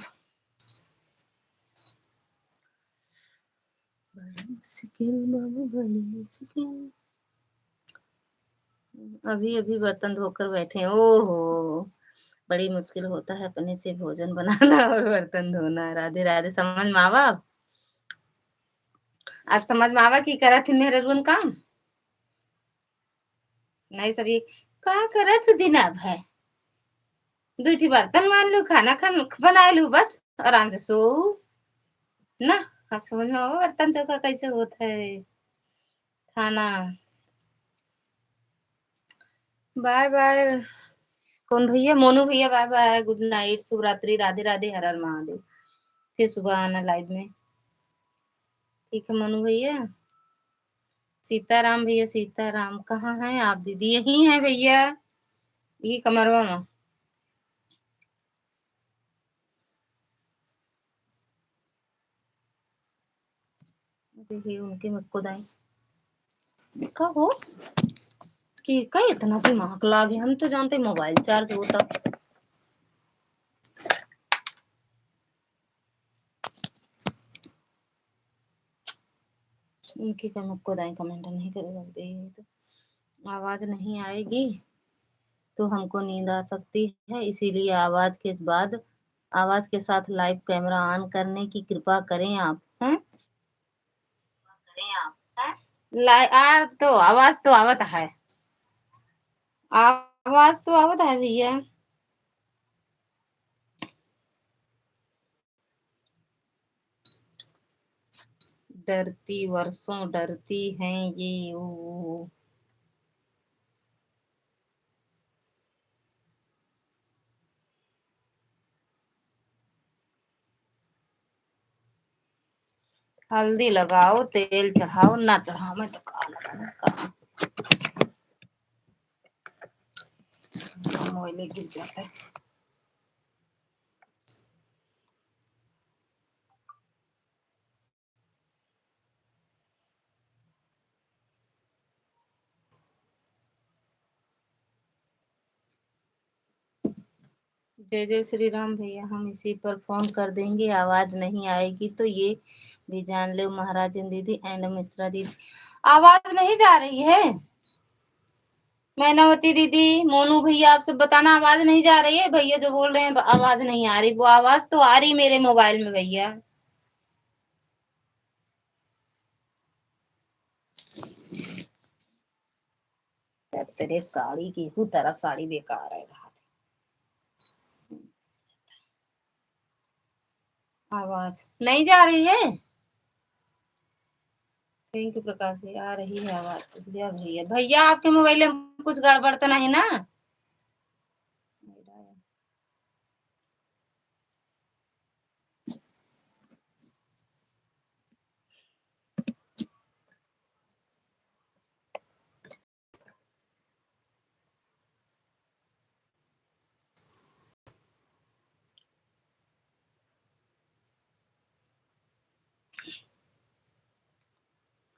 बड़ी मुश्किल बाबू, बड़ी मुश्किल। अभी, अभी बर्तन धोकर बैठे हैं। ओहो, बड़ी मुश्किल होता है अपने से भोजन बनाना और बर्तन धोना। राधे, राधे। समझ में आवा अब? आज समझ में आवा कि करत ही मेहररुन काम? नहीं, सभी का करत दिना भर? दुइ ठी बर्तन मान लू, खाना खान बनाए लू, बस आराम से सो ना। हाँ, समझ में आवा बर्तन चौका कैसे होत है खाना। Bye bye. कौन भैया? मोनू भैया, बाय बाय, गुड नाइट, शुभ रात्रि, राधे राधे, हर हर महादेव। फिर सुबह आना लाइव में। ठीक है मोनू भैया। सीताराम भैया, सीताराम, कहाँ हैं आप दीदी? यही हैं भैया, यही कमरवा में। अरे हे उनके मक्को दाई। का हो? कि का इतना दिमाग लागे? हम तो जानते मोबाइल चार्ज होता। उनकी का मक्को दाई कमेंट नहीं करे लगते हैं तो। आवाज नहीं आएगी तो हमको नींद आ सकती है, इसीलिए आवाज के बाद, आवाज के साथ लाइव कैमरा ऑन करने की कृपा करें आप, हैं? ला-, आ तो आवाज तो आवत है, आवाज तो आवत है भैया। डरती, वर्षों डरती हैं ये, ओ। हल्दी लगाओ, तेल चढ़ाओ, ना चढ़ाओ, मैं तो का लगाऊं, का? मोबाइल गिर जाता है। जय जय श्री राम भैया, हम इसी पर फोन कर देंगे, आवाज नहीं आएगी तो ये भी जान लो महाराजन दीदी and मिश्रा दीदी। आवाज नहीं जा रही है? मैनावती दीदी, मोनू भैया, आप सब बताना, आवाज नहीं जा रही है? भैया जो बोल रहे हैं, आवाज नहीं आ रही, वो आवाज तो आ रही मेरे मोबाइल में भैया। तेरे साड़ी की हूँ, तेरा साड़ी बेकार है, रहा। आवाज नहीं जा रही है? Thank you प्रकाश जी, आ रही है आवाज। भैया, भैया, भैया, आपके मोबाइल में कुछ गड़बड़ तो नहीं ना?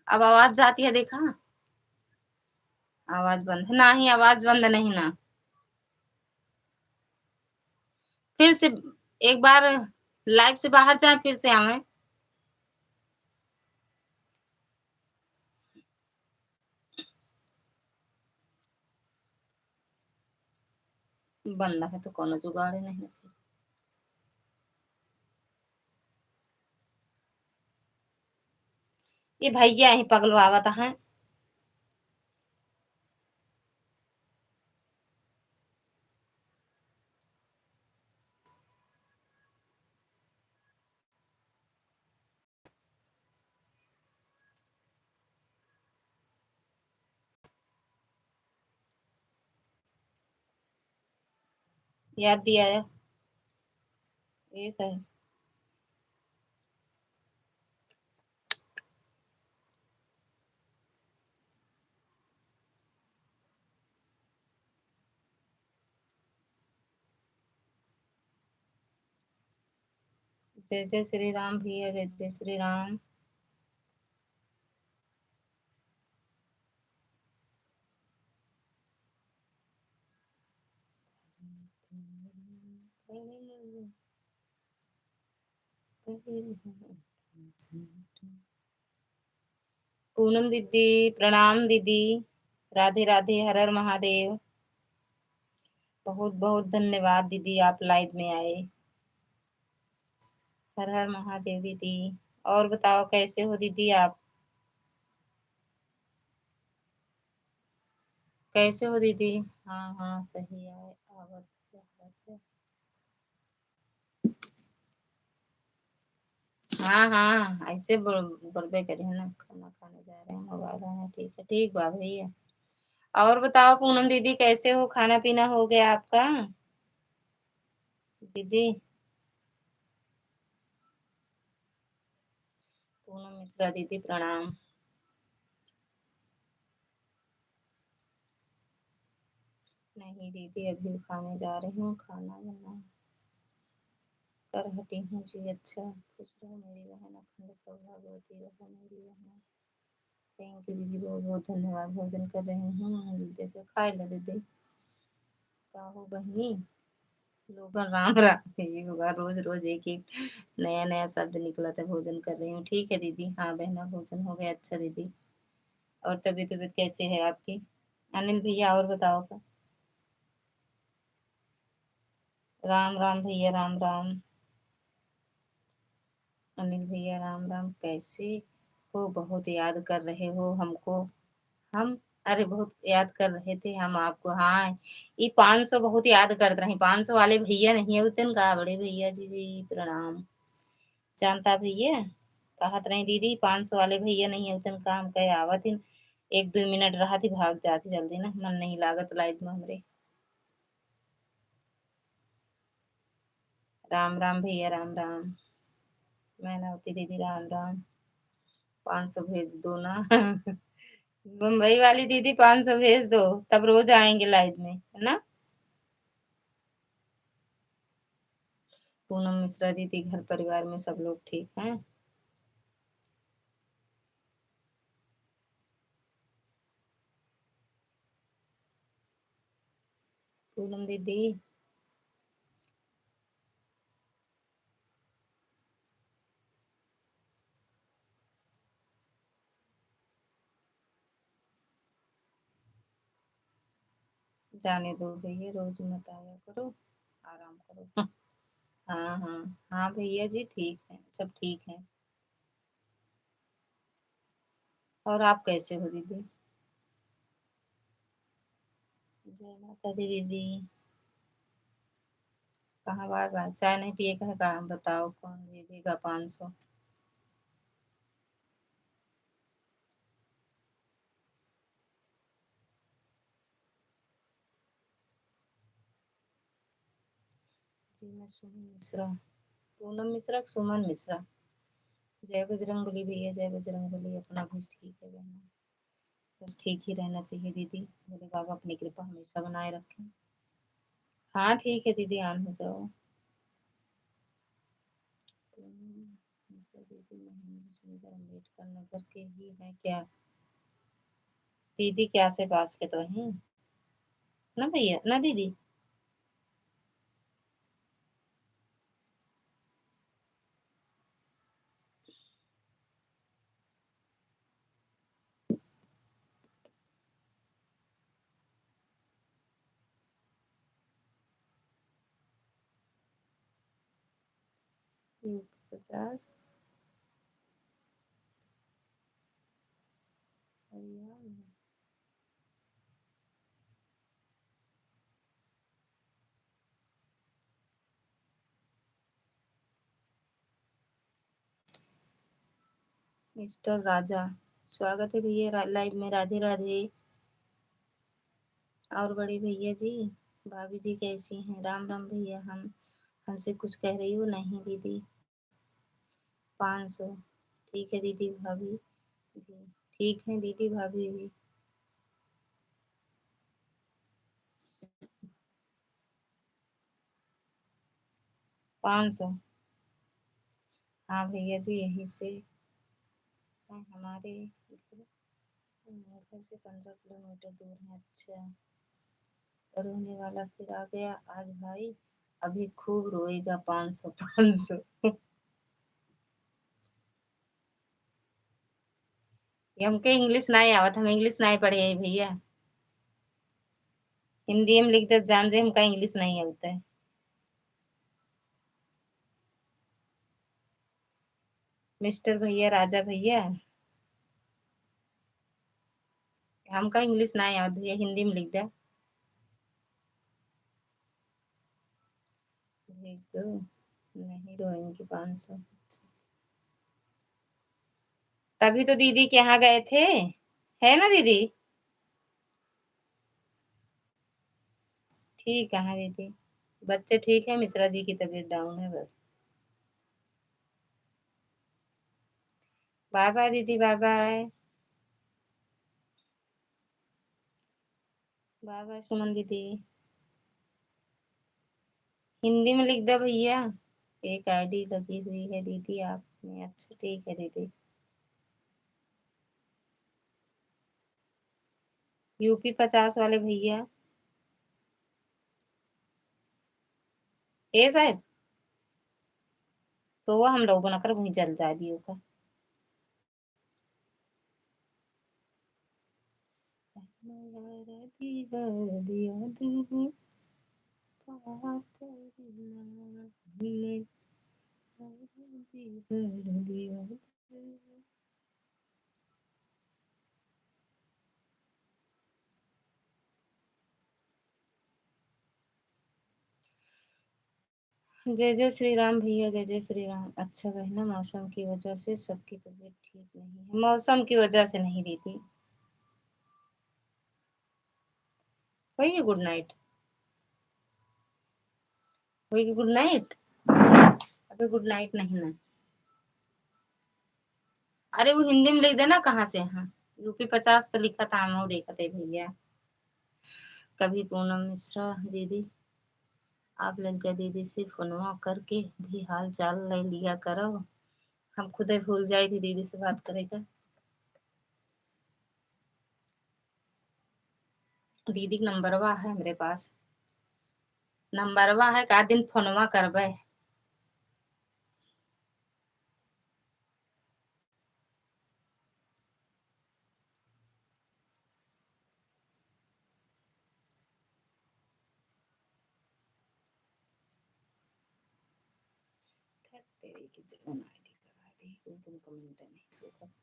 अब आवाज जाती है, देखा, आवाज बंद है। नहीं, आवाज बंद नहीं ना। फिर से एक बार लाइव से बाहर जाए, फिर से आवे। बंद है तो कोनो जुगाड़ नहीं। ये भैया ही पगलवावत हैं। याद दिया है। ये सही। जय जय श्री राम भैया, जय जय श्री राम। पूनम दीदी, प्रणाम दीदी। राधे राधे, हर हर महादेव। बहुत बहुत धन्यवाद दीदी, आप live में आए। हर हर महादेव दीदी। और बताओ, कैसे हो दीदी आप? कैसे हो दीदी? हाँ, हाँ, सही आए, आवत, आवत है। हाँ, हाँ, ऐसे बोल-, बोलबे करी है ना, खाना खाने जा रहे हैं, mobile है, ठीक है, ठीक बा भैया। और बताओ पूनम दीदी, कैसे हो, खाना पीना हो गया आपका दीदी? पूनम मिश्रा दीदी, प्रणाम। नहीं दीदी, अभी खाने जा रही हूँ, खाना बना कर हटी हूँ जी। अच्छा, खुश रहो मेरी बहन, अखंड सौभाग्यवती रहो मेरी बहन। Thank you दीदी, बहुत बहुत धन्यवाद। भोजन कर रही हूँ, जल्दी से खाए लो दीदी। का हो बहनी? लोगन राम राम। ये होगा, रोज रोज एक एक नया नया शब्द निकलत है। भोजन कर रही हूँ। ठीक है दीदी। हाँ बहना, भोजन हो गया। अच्छा दीदी, और तबीयत तबीयत कैसे है आपकी? अनिल भैया, और बताओ का? राम राम भैया, राम राम। अनिल भैया, राम राम, कैसे हो? बहुत याद कर रहे हो हमको। हम, अरे, बहुत याद कर रहे थे हम आपको। हाँ, ई पाँच सौ बहुत याद करत रही। पाँच सौ वाले भैया नहीं होते न का, बड़े भैया जी, जी, प्रणाम। जानता भैया, कहत रही दीदी, पाँच सौ वाले भैया नहीं होते न का, हम कहे आवत ही, एक दो मिनट रहत ही, भाग जात ही जल्दी ना, मन नहीं लागत live में हमरे। राम राम भैया, राम राम। मैनावती दीदी, राम राम। पाँच सौ भेज दो ना। मुंबई वाली दीदी, पाँच सौ भेज दो, तब रोज आएंगे live में, है ना? पूनम मिश्रा दीदी, घर परिवार में सब लोग ठीक हैं? पूनम दीदी, जाने दो भैया, रोज मत आया करो, आराम करो। हाँ, हाँ, हाँ भैया जी, ठीक है, सब ठीक है। और आप कैसे हो दीदी? जय माता दी दीदी। कहाँ बार बार चाय नहीं पिए का है का? बताओ कौन भेजेगा पाँच सौ? जी, मैं सुमन मिश्रा, पूनम मिश्रा, सुमन मिश्रा। जय बजरंग बली भैया, जय बजरंग बली। अपना भी ठीक है बहना, बस ठीक ही रहना चाहिए दीदी। भोले बाबा अपनी कृपा हमेशा बनाए रखें। हाँ ठीक है दीदी, on हो जाओ। पूनम मिश्रा दीदी, महेंद्र सिंह अम्बेडकर नगर के ही हैं क्या? दीदी क्या से पास के तो हैं ना भैया, ना दीदी? पचास। मिस्टर राजा, स्वागत है भैया रा-, live में। राधे राधे। और बड़े भैया जी, भाभी जी कैसी हैं? राम राम भैया। हम, हमसे कुछ कह रही हो? नहीं दीदी। पाँच सौ। ठीक है दीदी, भाभी भी ठीक है दीदी, भाभी भी। पाँच सौ। हाँ भैया जी, यहीं से, हाँ, हमारे घर, घर से पन्द्रह किलोमीटर दूर है। अच्छा, रोने वाला फिर आ गया आज भाई, अभी खूब रोएगा। पाँच सौ, पाँच सौ। हमके English नाहीं आवत, हम English नाहीं पढ़े हैं भइया। हिंदी में लिख दे जान जे, हमका English नाहीं आवत है। Mister भइया, राजा भइया, हमका English नाहीं आवत भइया, हिंदी में लिख दे। भेज दो, नहीं रोएंगी पाँच सौ। अच्छा, अच्छा। तभी तो दीदी के यहाँ गए थे, है ना दीदी? ठीक है, हाँ दीदी, बच्चे ठीक है, मिश्रा जी की तबीयत down है बस। Bye bye दीदी, bye bye। Bye bye सुमन दीदी। हिंदी में लिख दे भइया, एक ID लगी हुई है दीदी आप में। अच्छा, ठीक है दीदी। UP पचास वाले भइया, ए साहेब, सोवा हम लोगन अकर वहीं जल जाए दियो का। जय जय श्री राम भइया, जय जय श्री राम। अच्छा बहना, मौसम की वजह से सबकी तबीयत ठीक नहीं है। मौसम की वजह से नहीं दीदी। होइगी good night, होइगी good night। अबे good night नहीं ना। अरे वो हिंदी में लिख देना कहाँ से है। UP पचास तो लिखा था, हम वो देखा थे भइया। कभी पूनम मिश्रा दीदी, आप ललिता दीदी से फोनवा करके भी हाल चाल ले लिया करो, हम खुदे भूल जाए थे दीदी से बात करे का। दीदी के नंबरवा है हमरे पास, नंबरवा है, का दिन फोनवा करबे। धत तेरी की जगह ID करा दी, वो तुम comment नहीं सुन सकते।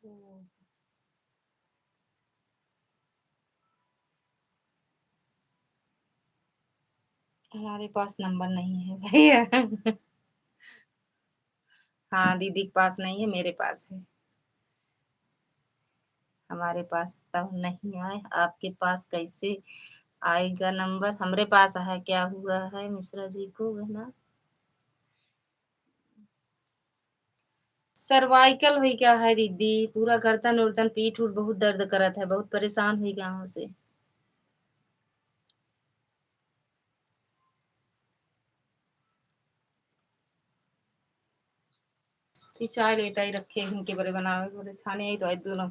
हम्म। हमारे पास नंबर नहीं है भइया। हाँ, दीदी के पास नहीं है, मेरे पास है। हमारे पास तो नहीं आए, आपके पास कैसे आएगा नंबर? हमरे पास है, क्या हुआ है मिश्रा जी को, है ना? Cervical हुई गया है दीदी, पूरा गर्दन उर्दन पीठ उठ बहुत दर्द करत है, बहुत परेशान हुई गया हूँ से। ई चाय लेटा ही रखे हैं, इनके बड़े बनावे, बड़े छाने ही तो आज दोनों।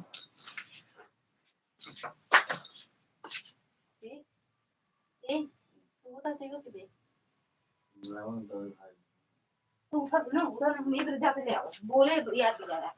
ए, ए, तू बता चाहिए कि बे? लाओ ना दवाई खाई। तू उठा ना, उठा ना, हम इधर जाके ले आओ। बोले यार दोबारा।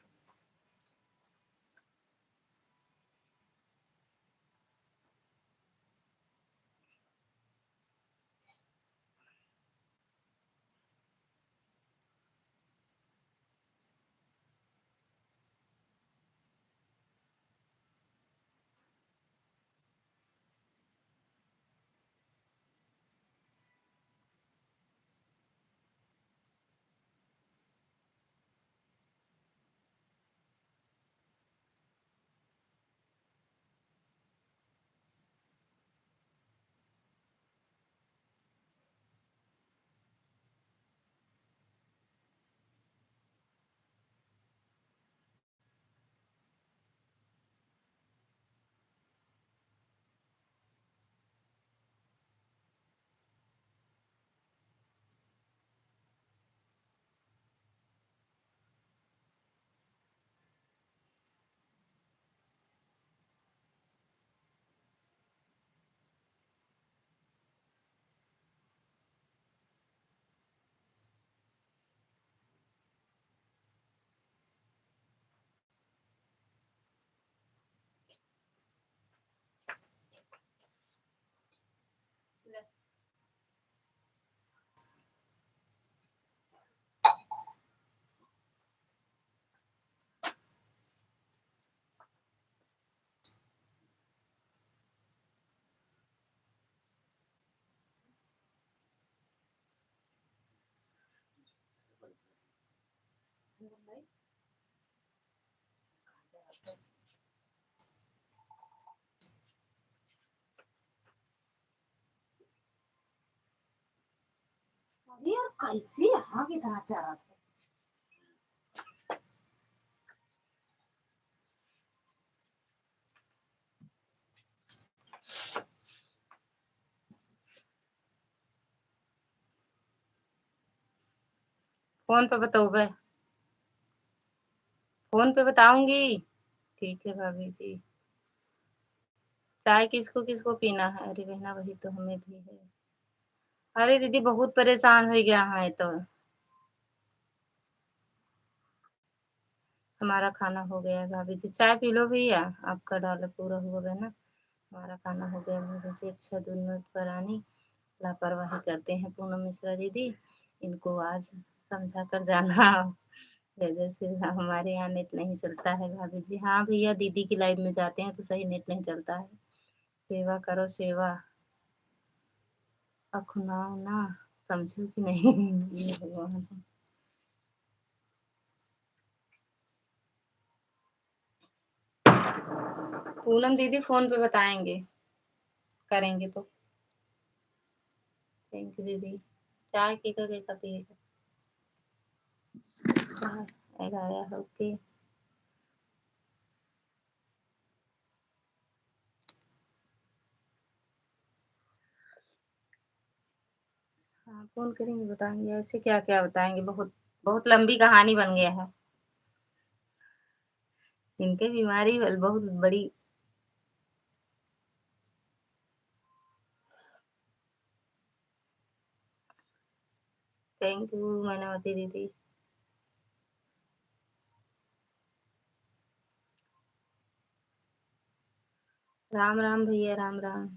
अरे यार, कैसे यहाँ के इतना चारा था? फोन पे बतौबे, फोन पे बताऊंगी। ठीक है भाभी जी, चाय किसको किसको पीना है? अरे बहना, वही तो हमें भी है। अरे दीदी, बहुत परेशान हो गया है तो। हमारा खाना हो गया है भाभी जी, चाय पी लो भैया, आपका डाल पूरा हुआ है ना। हमारा खाना हो गया भाभी जी। अच्छा, दूध में परानी लापरवाही करते हैं पूनम मिश्रा दीदी, इनको आज समझा कर जाना। जय जय श्री राम। हमारे यहाँ नेट नहीं चलता है भाभी जी। हाँ भैया, दीदी की लाइव में जाते हैं तो सही नेट नहीं चलता है। सेवा करो सेवा, अखुनाओ ना, समझो कि नहीं? ये भगवान। पूनम दीदी फोन पे बताएंगे, करेंगे तो। थैंक यू दीदी। चाय केका केका पिएगा? चाय एगारह, ओके। हाँ, फोन करेंगे, बताएंगे। ऐसे क्या क्या बताएंगे, बहुत, बहुत लंबी कहानी बन गया है। इनके बीमारी वाल बहुत बड़ी। थैंक यू मैनावती दीदी। राम राम भैया, राम राम।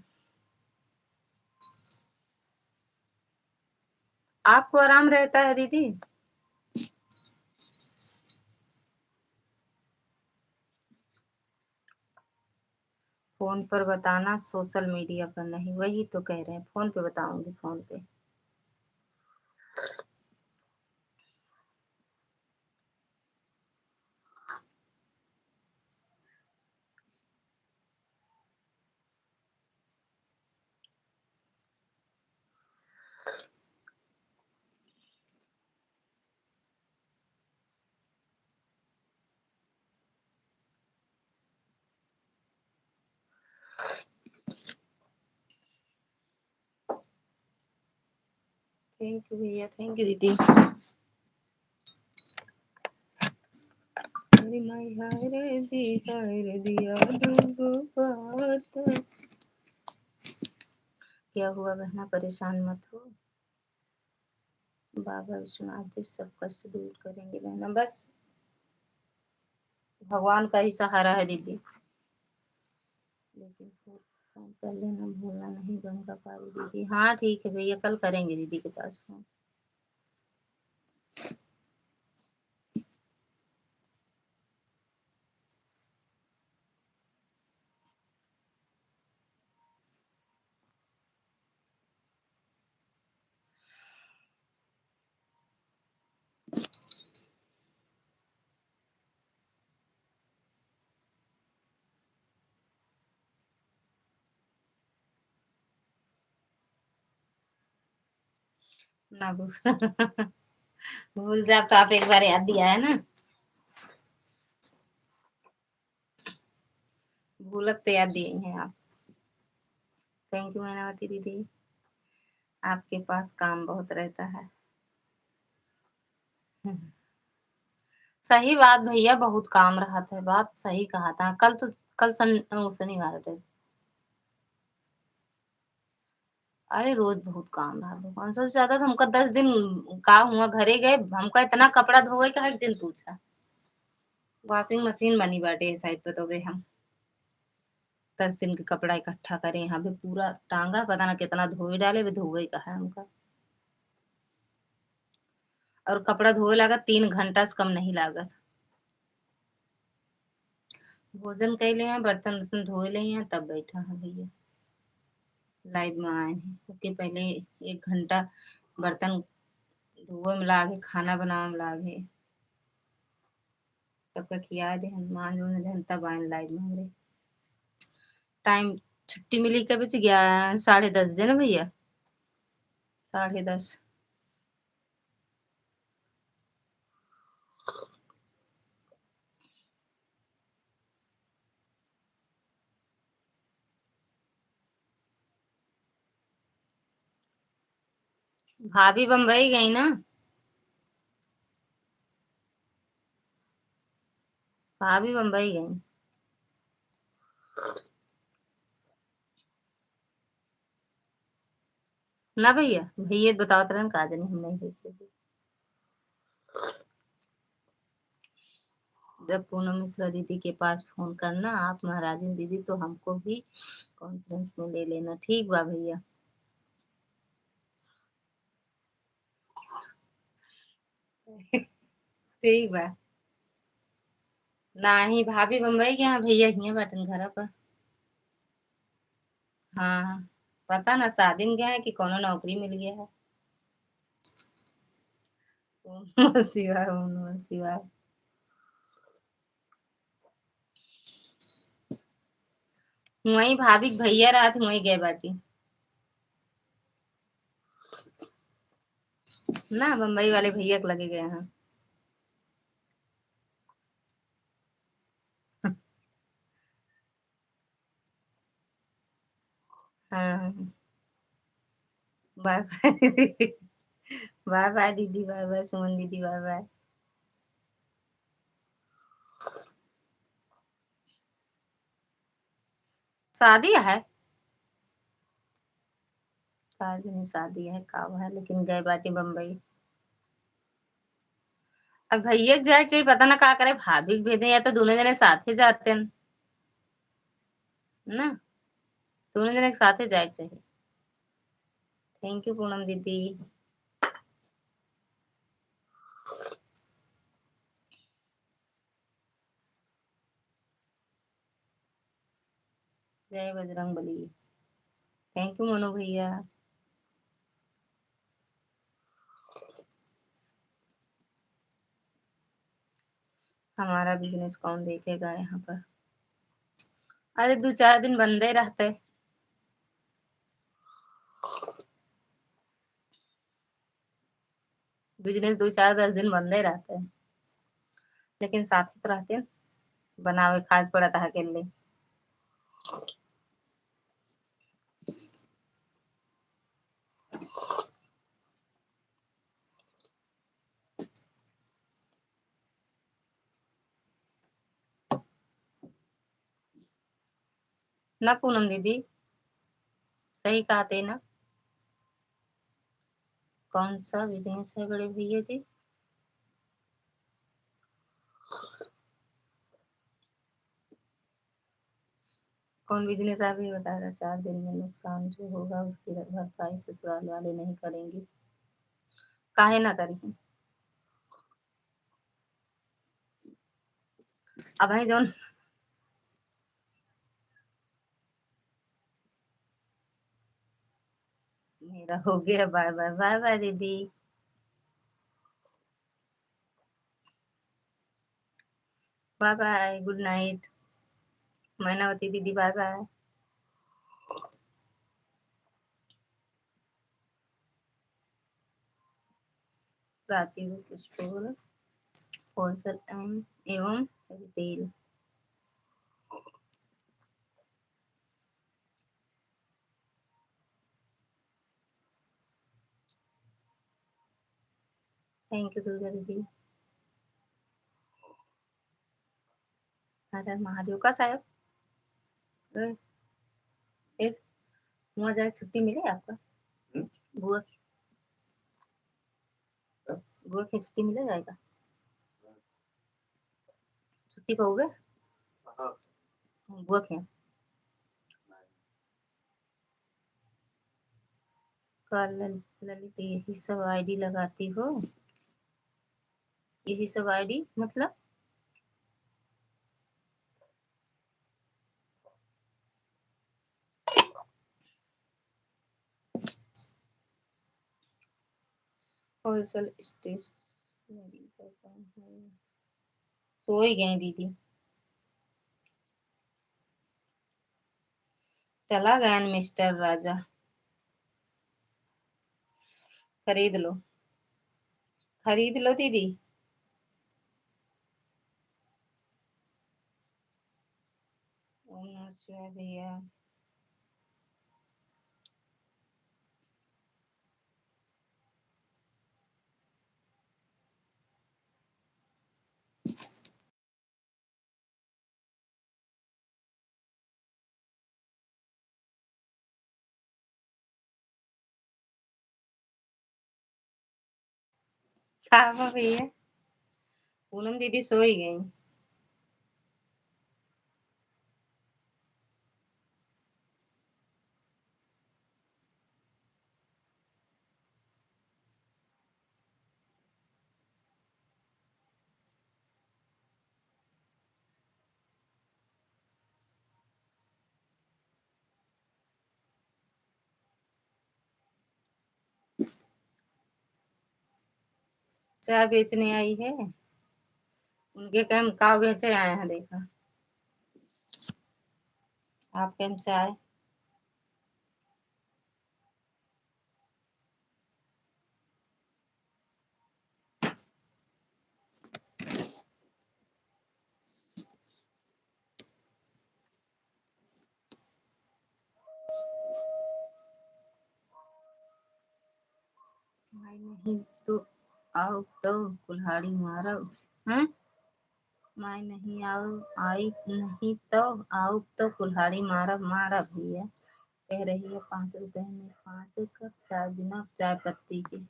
आपको आराम रहता है दीदी? फोन पर बताना, सोशल मीडिया पर नहीं। वही तो कह रहे हैं, फोन पे बताऊंगी, फोन पे। थैंक यू भैया, थैंक यू दीदी। अरे माई हाय रे दी, हाय रे दिया दूगो बात। क्या हुआ बहना, परेशान मत हो, बाबा विश्वनाथ जी सब कष्ट दूर करेंगे बहना। बस भगवान का ही सहारा है दीदी। लेकिन फोन, फोन कर लेना, भूलना नहीं गंगा पारी दीदी। हाँ ठीक है भैया, कल करेंगे दीदी के पास फोन। ना भू-, भूल जाब तो आप एक बार याद दिया है ना, भूलब तो याद दिए हैं आप। थैंक यू मैनावती दीदी, आपके पास काम बहुत रहता है। हम्म। सही बात भैया, बहुत काम रहत है, बात सही कहा था। कल तो, कल सन-, ओ, शनिवार है। अरे रोज बहुत काम रहा दुकान, सबसे ज्यादा तो हमका दस दिन का हुआ घरे गए, हमका इतना कपड़ा धोवे का है जिन पूछा। वॉशिंग मशीन बनी बाटे शायद, पतोबे हम दस दिन के कपड़ा इकट्ठा करे, यहाँ पे पूरा टांगा, पता ना कितना धोए डाले, भी धोवे का है हमका। और कपड़ा धोए लागत तीन घंटा से कम नहीं लागत। भोजन कैले हैं, बर्तन उर्तन धोए ले हैं, तब बैठा है भैया, लाइव में आए हैं। ओके, पहले एक घंटा बर्तन धोए में लागे, खाना बनावे में लागे। सबका खिया दे, हम मान जो जन तब आए लाइव में हमरे। टाइम छुट्टी मिली कब से? ग्या-, साढ़े दस बजे ना भैया, साढ़े दस। भाभी बम्बई गई ना? भाभी बम्बई गई ना भैया? भैया त बतावत रहन, का जानी, हम नहीं देखे। जब पूनम मिश्रा दीदी के पास फोन करना आप महाराजिन दीदी, तो हमको भी कॉन्फ्रेंस में ले लेना। ठीक बा भैया। ठीक बा। नाही, भाभी बम्बई गया है, भैया हियाँ बाटन घरा पर। हाँ, पता ना शादी में गया है कि कौनो नौकरी मिल गया है। ओम नमः शिवाय, ओम नमः शिवाय। वही भाभी के भैया रहत, वही गए बाटी ना, बम्बई वाले भैया के लगे गए हैं। हाँ। Bye bye. बाय बाय दीदी, बाय बाय सुमन दीदी, बाय बाय। शादी है? का जाने शादी है, का है, लेकिन गए बाटी बम्बई। अब भैया के जाए के चाहिए, पता ना का करे, भाभी के भेजे या तो दोनों जने साथे जाते हैं ना, दोनों जने के साथे जाए के चाहिए। Thank you पूनम दीदी। जय बजरंग बली। Thank you मनु भैया। हमारा business कौन देखेगा यहाँ पर? अरे, दो चार दिन बंदे रहते। Business दो चार दस दिन बंदे रहते, लेकिन साथ ही तो रहते हैं, बनावे खाए पड़त है अकेले। ना पूनम दीदी, सही कहते ना। कौन सा business है बड़े भैया जी? कौन business आप ही बता रहे? चार दिन में नुकसान जो होगा उसकी भरपाई ससुराल वाले नहीं करेंगे। काहे ना करेंगे? अब है जौन मेरा हो गया। बाय बाय, बाय बाय दीदी। Bye bye, good night Mainavati दीदी, bye bye. Prachi book store, wholesale and एवं रिटेल। Thank you दुर्गा दीदी। अरे महादेव का साहेब, ए, ए, वहाँ जाए छुट्टी मिले आपका? हम्म? बुआ की, हाँ? बुआ की छुट्टी मिले जाएगा? छुट्टी पाओगे? हाँ। बुआ के? का लल-, ललित यही सब आईडी लगाती हो? यही सब आईडी मतलब? होलसेल स्टेशनरी का काम है। सोई गए दीदी। चला गयन मिस्टर राजा। खरीद लो, खरीद लो दीदी। ओम नमः शिवाय भैया। का बा भैया? पूनम दीदी सोई गई। चाय बेचने आई है, उनके कहे हम का बेचे आए हैं, देखा आपके हम चाय। माई नहीं तो आउब तो कुल्हाड़ी मारब, हैं? माई नहीं आउब, आई नहीं तो आउब तो कुल्हाड़ी मारब, मारब भैया। कह रही है पाँच रुपए में पाँच कप चाय बिना चाय पत्ती के।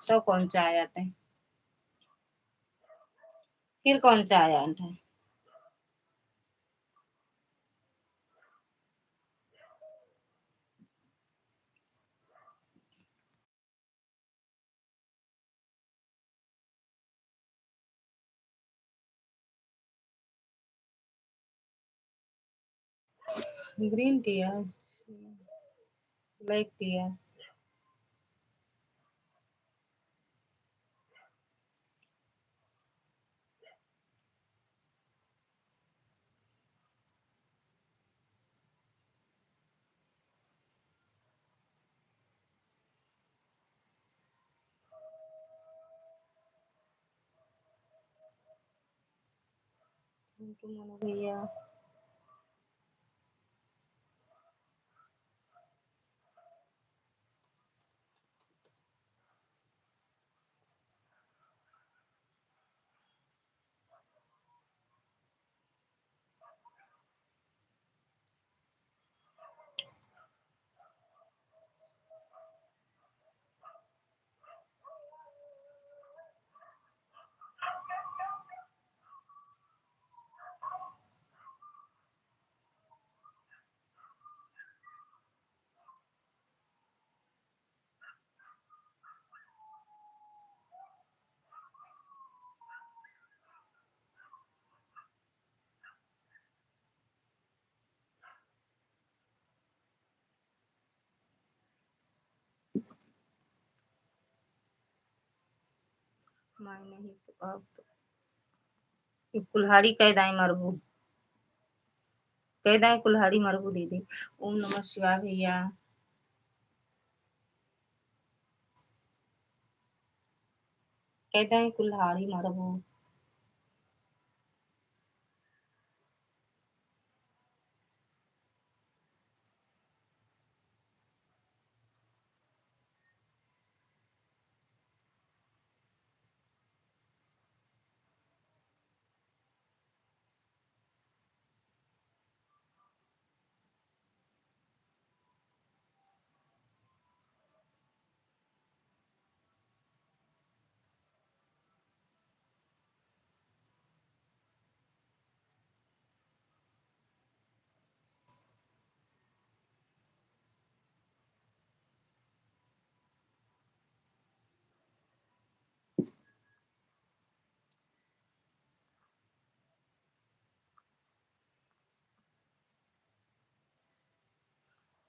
तो कौन चाय आटे? फिर कौन चाय आटे? Green tea है, black tea है। Thank you मोनू भैया। माई नहीं तो अब तो ई कुल्हाड़ी कै दाई मरबू, कै दाई कुल्हाड़ी मरबू दीदी। ओम नमः शिवाय भैया। कै दाई कुल्हाड़ी मरबू।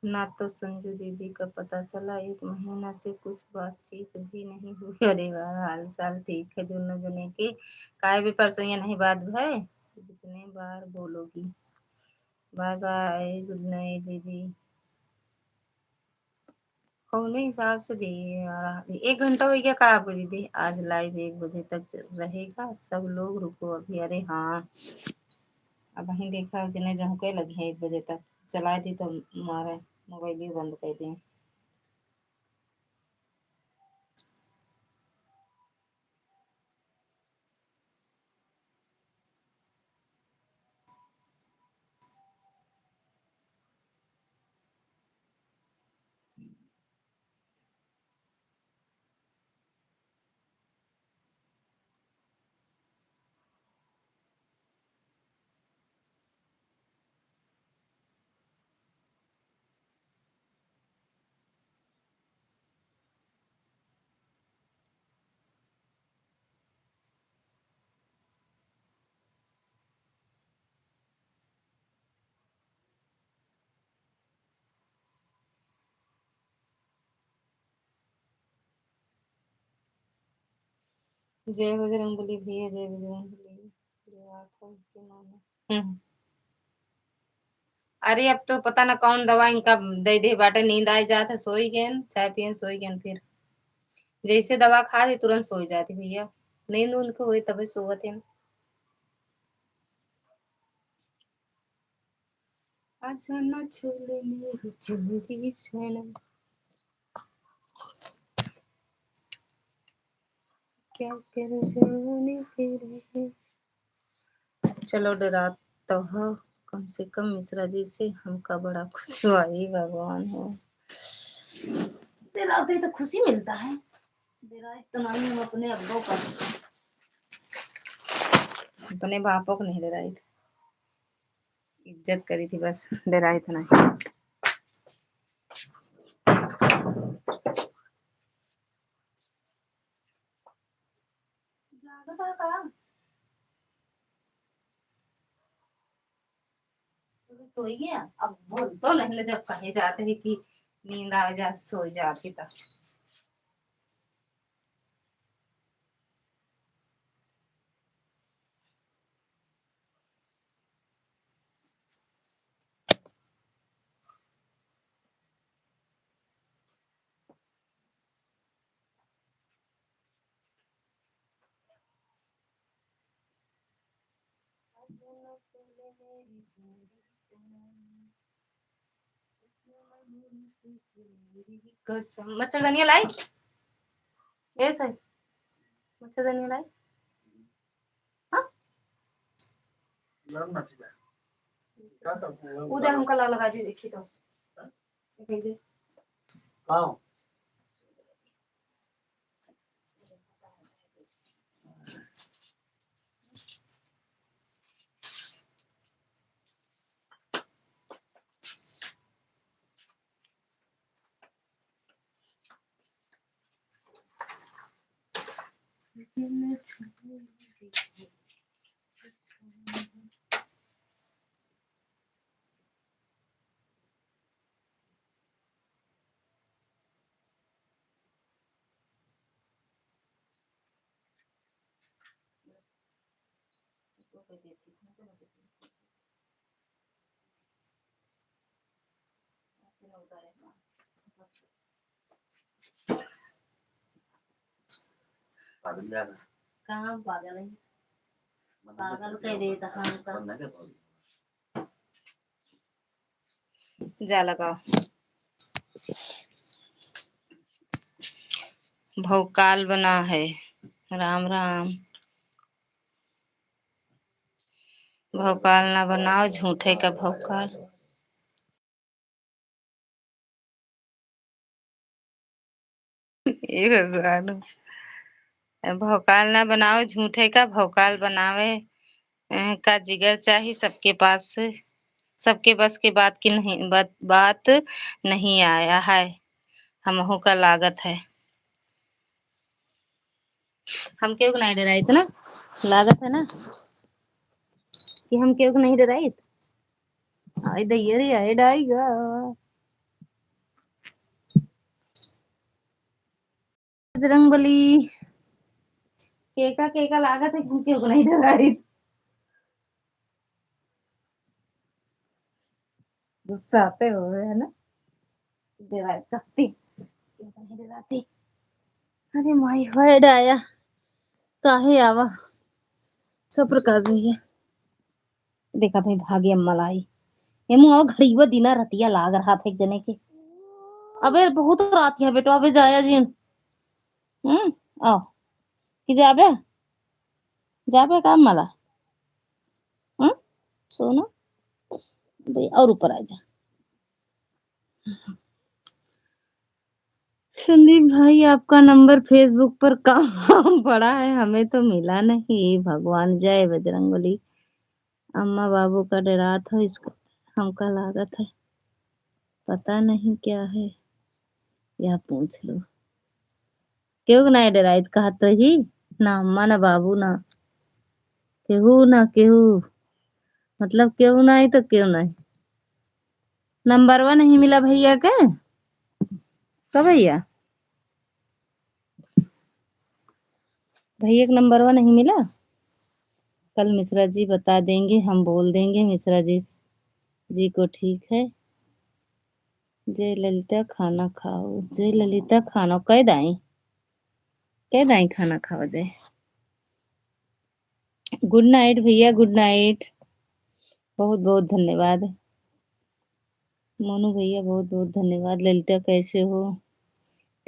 ना तो संजू दीदी का पता चला, एक महीना से कुछ बातचीत भी नहीं हुई। अरे वाह, हाल चाल ठीक है दोनों जने के। काय भी परसों ये नहीं बात भय, जितने बार बोलोगी। बाय बाय, गुड नाइट दीदी। कौने हिसाब से दे आ रहा है? एक घंटा हो गया का आपको दीदी? आज लाइव एक बजे तक च-, रहेगा। सब लोग रुको अभी। अरे हाँ, अब वहीं देखा, जिन्हें जहुके लगी है एक बजे तक। चला दी तो मारे मोबाइल ही बंद कर दें। जय बजरंग बली भैया, जय बजरंग बली। जो बात है, के माने। हम्म। अरे, अब तो पता ना कौन दवा इनका दे दे बाटे, नींद आ जात है, सोई गएन, चाय पियन, सोई गएन फिर। जैसे दवा खा दी, तुरंत सोई जाती भैया, नींद उनके हुई तबे सोवत है। अच्छा ना छोले मेरी चुनरी सनम। क्या करे जवानी के रहे। चलो, डरात तो हो, कम से कम मिश्रा जी से हमका बड़ा खुशी हुआ। हे भगवान हो, डराते तो खुशी मिलता है। डराई तो नहीं हम अपने अब्बों का, अपने बापों को नहीं डराई। इज्जत करी थी बस, डराई तो नहीं। जागता का? तो सोई गया। अब बोल तो नहीं ले, जब कहे जाते हैं कि नींद आ जा, सो जाती तो। कसम। मच्छरदानिया लाई? ए सर, मच्छरदानिया लाई? हाँ? उदय हमका ला लगा जी, देखी तो। देखी दे। हाँ। पागल है। कहाँ पागल है? पागल कह देता हमका। जा लगाओ। भौकाल बना है। राम राम। भौकाल ना बनाओ, झूठे का भौकाल। ए भगवान, भौकाल ना बनाओ, झूठे का भौकाल बनावे, अ, का जिगर चाही सबके पास, सबके बस के बात की नहीं, बात, बात नहीं आया है, हमहू का लागत है। हम केहू के नहीं डराइत ना, लागत है ना कि हम केहू के नहीं डराइत। आई दैया रे, आई डाइगा। बजरंग बली। केका, केका लागत है कि केहू नहीं डराई। गुस्साते हुए, है ना? डराई कत्ती। केहू नहीं डराती। अरे माई, होए डाया। काहे आवा? का प्रकाश भैया? देखा भाई, भागे अम्मा लाई। ए मुआ घड़ीवा दिना रतिया लाग रहा था एक जने के। अबे बहुत रात है बेटवा, अबे जाया जिन। हम्म, आओ। कि जाबे? जाबे का अम्मा ला? हम्म? सोना? भाई और ऊपर आ जा। संदीप भाई, आपका नंबर Facebook पर कहाँ पड़ा है? हमें तो मिला नहीं। भगवान, जय बजरंग बली। अम्मा बाबू का डरात हो इसको, हमका लागत है पता नहीं क्या है, या पूछ लो। केहू के नाहीं डराइत कहत तो ही, ना अम्मा ना बाबू ना केहू ना केहू, मतलब केहू नाहीं तो केहू नाहीं। नंबरवा नहीं मिला भैया के? का भैया? भैया के नंबरवा नहीं मिला? कल मिश्रा जी बता देंगे, हम बोल देंगे मिश्रा जी, जी को। ठीक है। जय ललिता खाना खाओ, जय ललिता खाना, कह दाई, कह दाई खाना खाओ जय। Good night भैया, good night। बहुत बहुत धन्यवाद। मोनू भैया, बहुत बहुत धन्यवाद। ललिता, कैसे हो?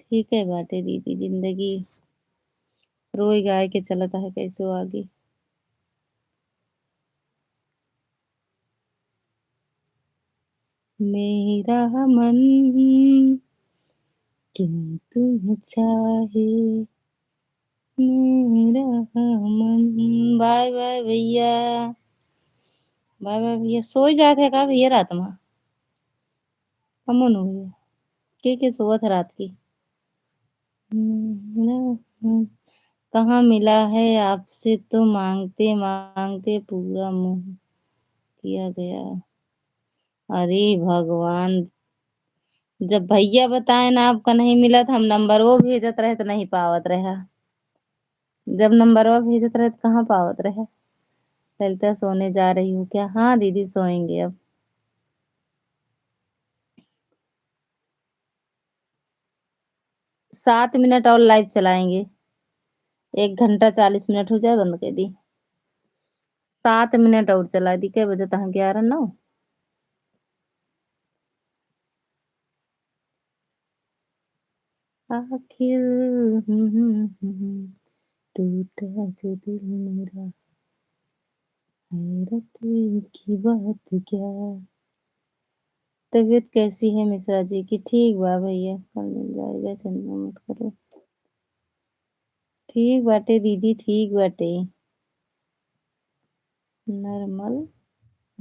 ठीक है बाटे दीदी, जिंदगी रोई गाय के चलत है, कैसे हो आगे? मेरा मन क्यों तुम्हें चाहे, मेरा मन। बाय बाय भैया, बाय बाय भैया। सोई जात है का भैया रात में? कमन हो गया, के के सोवत है रात की? मेरा मन कहाँ मिला है आपसे, तो मांगते मांगते पूरा मुंह किया गया। अरे भगवान, जब भैया बताए ना आपका नहीं मिला, तो हम नंबर वो भेजत रहे तो नहीं पावत रहे। जब नंबरवा भेजत रहे तो कहाँ पावत रहे? ललिता, सोने जा रही हो क्या? हाँ दीदी, सोएंगे अब। सात मिनट और live चलाएंगे, एक घंटा चालीस मिनट हो जाए, बंद कर दी। सात मिनट और चला दी, कै बजे तक? ग्यारह नौ। आखिर टूटा जो दिल मेरा, हैरत की बात क्या। तबीयत कैसी है मिश्रा जी की? ठीक बा भैया, कल मिल जाएगा, चिंता मत करो। ठीक बाटे दीदी, ठीक बाटे। Normal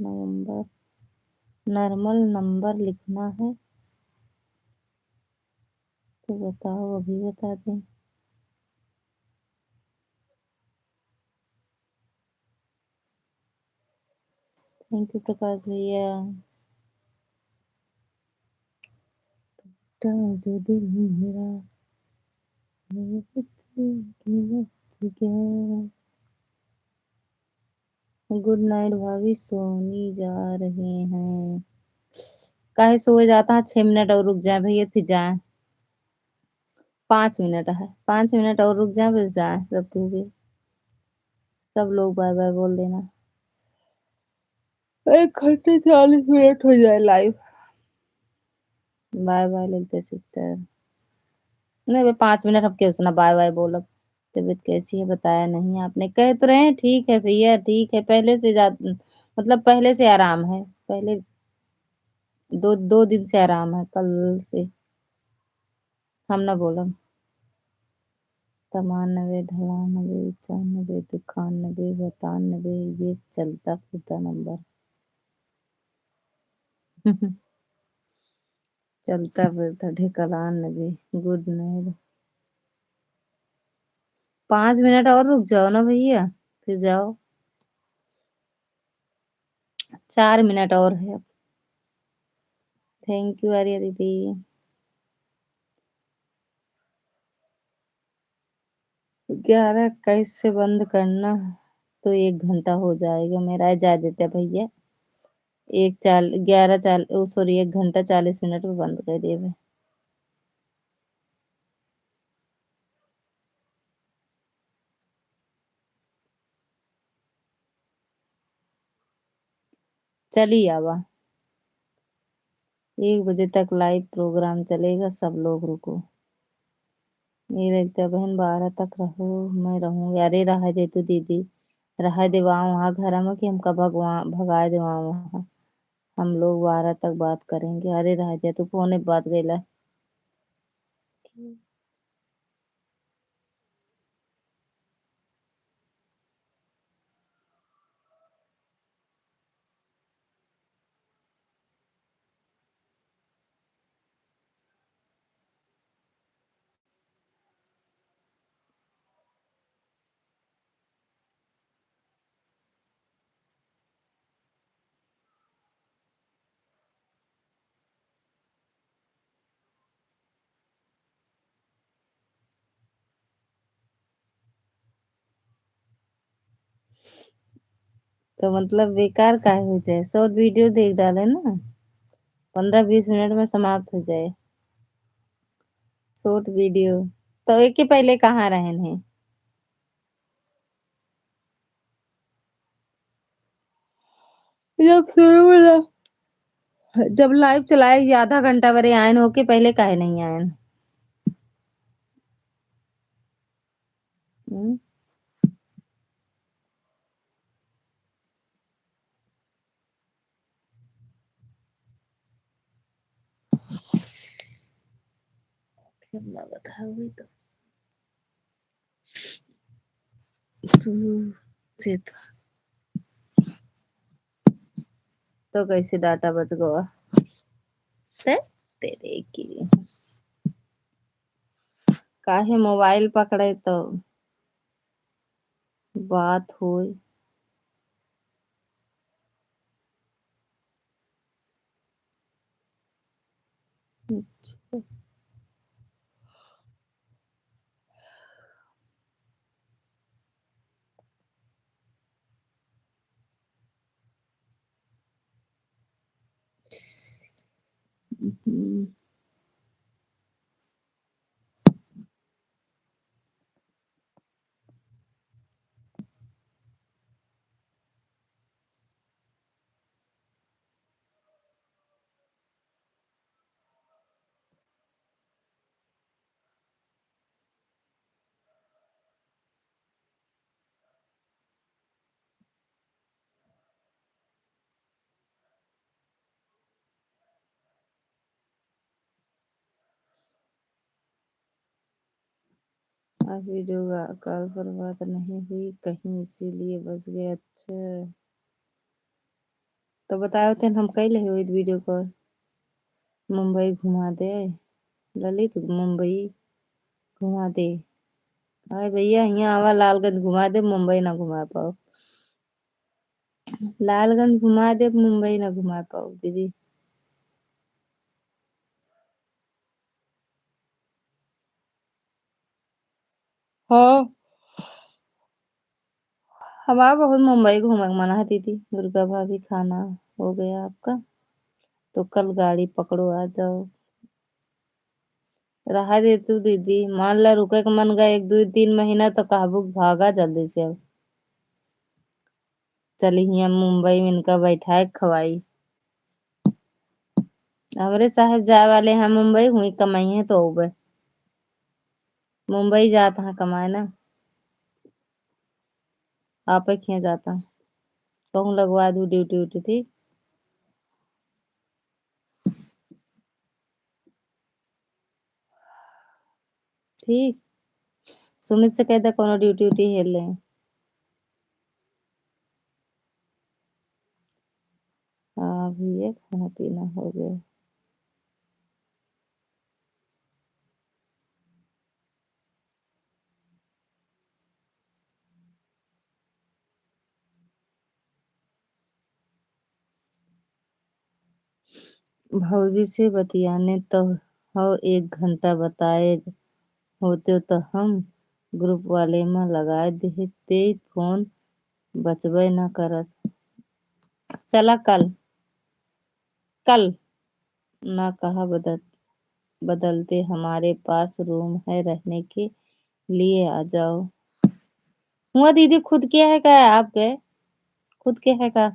नवंबर, normal नंबर लिखना है तो बताओ, अभी बता दें। Thank you प्रकाश भैया। टूटा जो दिल मेरा, ये पत्थर की बात क्या। Good night भाभी, सोनी जा रहे हैं। काहे सोए जाता है? छह मिनट और रुक जाए भैया, फिर जाए। पाँच मिनट है, पाँच मिनट और रुक जाए, बस जाए सब केहू भी। सब लोग बाय बाय बोल देना। एक घंटे चालीस मिनट हो जाए live। बाय बाय ललिता sister। नहीं बे, पाँच मिनट हम केहू से ना बाय बाय बोलब। तबीयत कैसी है बताया नहीं आपने। कह तो रहे हैं ठीक है भैया, ठीक है, पहले से जा-, मतलब पहले से आराम है, पहले दो, दो दिन से आराम है, कल से। हम ना बोलब। तमान नबे, ढलान नबे, उच्चान नबे, दुखान नबे, बतान नबे, ये चलता फिरता नंबर। चलता फिरता ढेकलान नबे। Good night। पाँच मिनट और रुक जाओ ना भैया, फिर जाओ। चार मिनट और है अब। Thank you आर्या दीदी। ग्यारह इक्कीस से बंद करना तो एक घंटा हो जाएगा मेरा। जा देते भैया, एक चाल-, ग्यारह चाल-, ओ सॉरी, एक घंटा चालीस मिनट में बंद कर देबे। चली आवा, एक बजे तक लाइव प्रोग्राम चलेगा, सब लोग रुको। ये ललिता बहन, बारह तक रहो, मैं रहूँगी। अरे रहा दे तू दीदी, रहा दे वहाँ, वहाँ घर में कि हमका भगवान भगाए दे वहाँ, वहाँ। हम लोग बारह तक बात करेंगे। अरे रहा दे तू, फोन पे बात गइला। तो मतलब बेकार काहे हो जाए, शॉर्ट वीडियो देख डाले ना, पन्द्रह बीस मिनट में समाप्त हो जाए शॉर्ट वीडियो। तो एक के पहले कहाँ रहन है? जब शुरू होला, जब लाइव चलाए, आधा घंटा बरे आयन होके, पहले काहे नहीं आयन? हम्म? फिर ना बताओगी तो। शुरू से तो, तो कैसे डाटा बच गवा? ते-, तेरे की। काहे मोबाइल पकड़े तो बात होई। अच्छा। हम्म। आज वीडियो का, कॉल पर बात नहीं हुई कहीं, इसीलिए बच गए। अच्छा, तो बताओ तेन, हम कैले हुई वीडियो कॉल। मुंबई घुमा दे ललित, मुंबई घुमा दे। अरे भैया, यहाँ आवा, लालगंज घुमा दे, मुंबई ना घुमा पाओ। लालगंज घुमा दे, मुंबई ना घुमा पाओ दीदी। हाँ, हमारा बहुत मुंबई घूमे के मन है दीदी। दुर्गा भाभी, खाना हो गया आपका? तो कल गाड़ी पकड़ो, आ जाओ। रहा दे तू दीदी, मान ला रुके के मन गए एक दो तीन महीना, तो कहबू भागा जल्दी से। अब चली हियाँ मुंबई में इनका बैठाए के खवाई। हमरे साहब जाए वाले हैं मुंबई, हुई कमाई है तो अउबे। मुंबई जात हैं कमाए ना, आपे खिया जाता। कहूँ लगवा दू ड्यूटी उटी, ठीक? ठीक, सुमित से कह दे कोनो ड्यूटी उटी है ले। हाँ भैया, खाना पीना हो गया। भौजी से बतियाने तो हो एक घंटा बताए होते तो हम group वाले मा लगाए देहे, ते फोन बचबे न करत। चला कल, कल ना कहा बदल, बदलते, हमारे पास room है रहने के लिए, आ जाओ। हुआ दीदी, खुद के है का आपके? खुद के है का?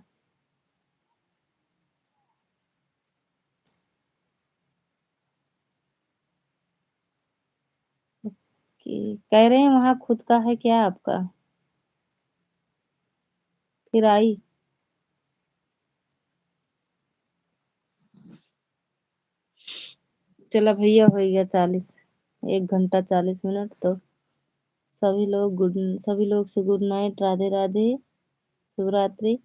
कि कह रहे हैं, वहाँ खुद का है क्या आपका? फिर आई। चला भैया, हो गया चालीस, एक घंटा चालीस मिनट। तो सभी लोग गुड, सभी लोग से good night, राधे राधे, शुभ रात्रि।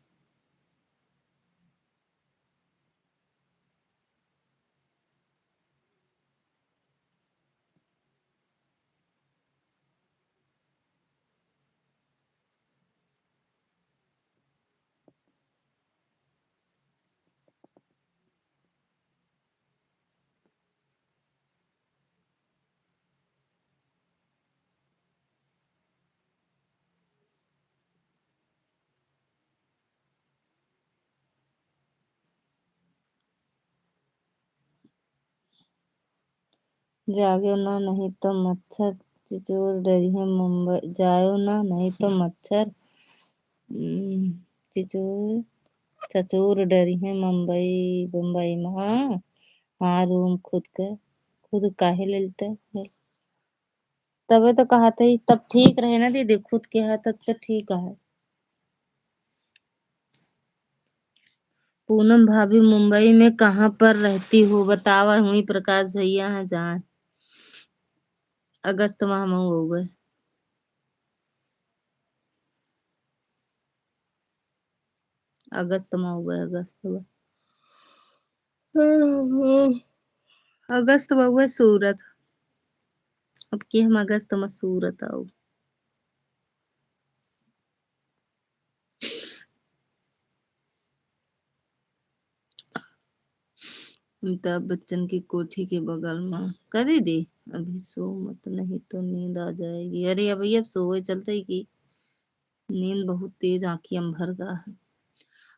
जागो ना, नहीं तो मच्छर चिचोर डरिहें मुंबई, जायो ना, नहीं तो मच्छर, उम, चिचोर, चचोर डरिहें मुंबई, बम्बई मा। हाँ, हाँ, room खुद का, खुद काहे ले लेता है? तबे तो कहत ही, तब ठीक रहे ना दीदी, खुद के है तब तो ठीक है। पूनम भाभी, मुंबई में कहाँ पर रहती हो, बतावा, हुई प्रकाश भैया हैं जाए। अगस्त मा हम आउबे। अगस्त मा आउबे, अगस्त मा। अगस्त मा आउबे सूरत। अब की हम अगस्त मा सूरत आउब। अमिताभ बच्चन की कोठी के बगल मा। का दीदी, अभी सो मत, नहीं तो नींद आ जाएगी। अरे अबही अब सोए चलते ही की नींद बहुत तेज आँखिया मा भर गा है।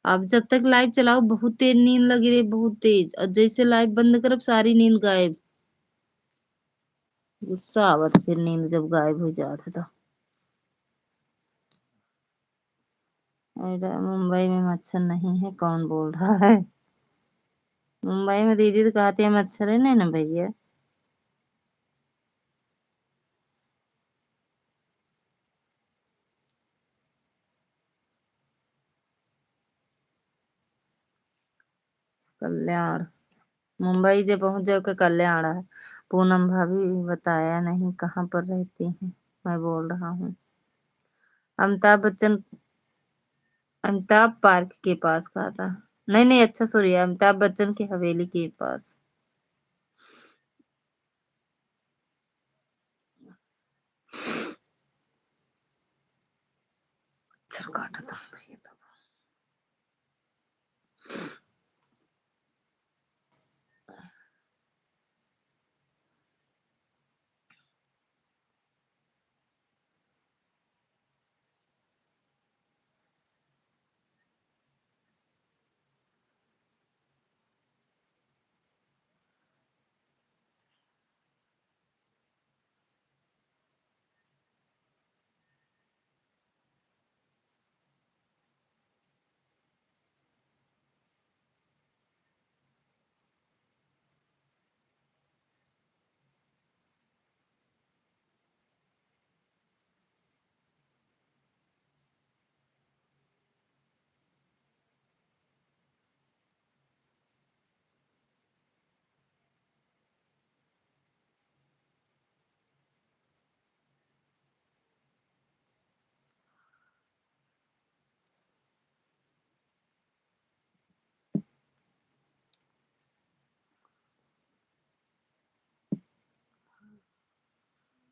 अब जब तक live चलाओ बहुत तेज नींद लगी रहे, बहुत तेज। और जैसे live बंद करब सारी नींद गायब। गुस्सा आवत फिर नींद जब गायब हो जात है तो। अरे, मुंबई में मच्छर नहीं है, कौन बोल रहा है? मुंबई में दीदी तो कहती है मच्छर है नहीं ना भैया। कल्याण, मुंबई जे पहुंच जाओ के कल्याण है। पूनम भाभी बताया नहीं कहाँ पर रहती हैं, मैं बोल रहा हूँ। अमिताभ बच्चन, अमिताभ पार्क के पास कहा था। नहीं, नहीं, अच्छा, sorry, अमिताभ बच्चन की हवेली के पास। मच्छर काटत है भैया तब।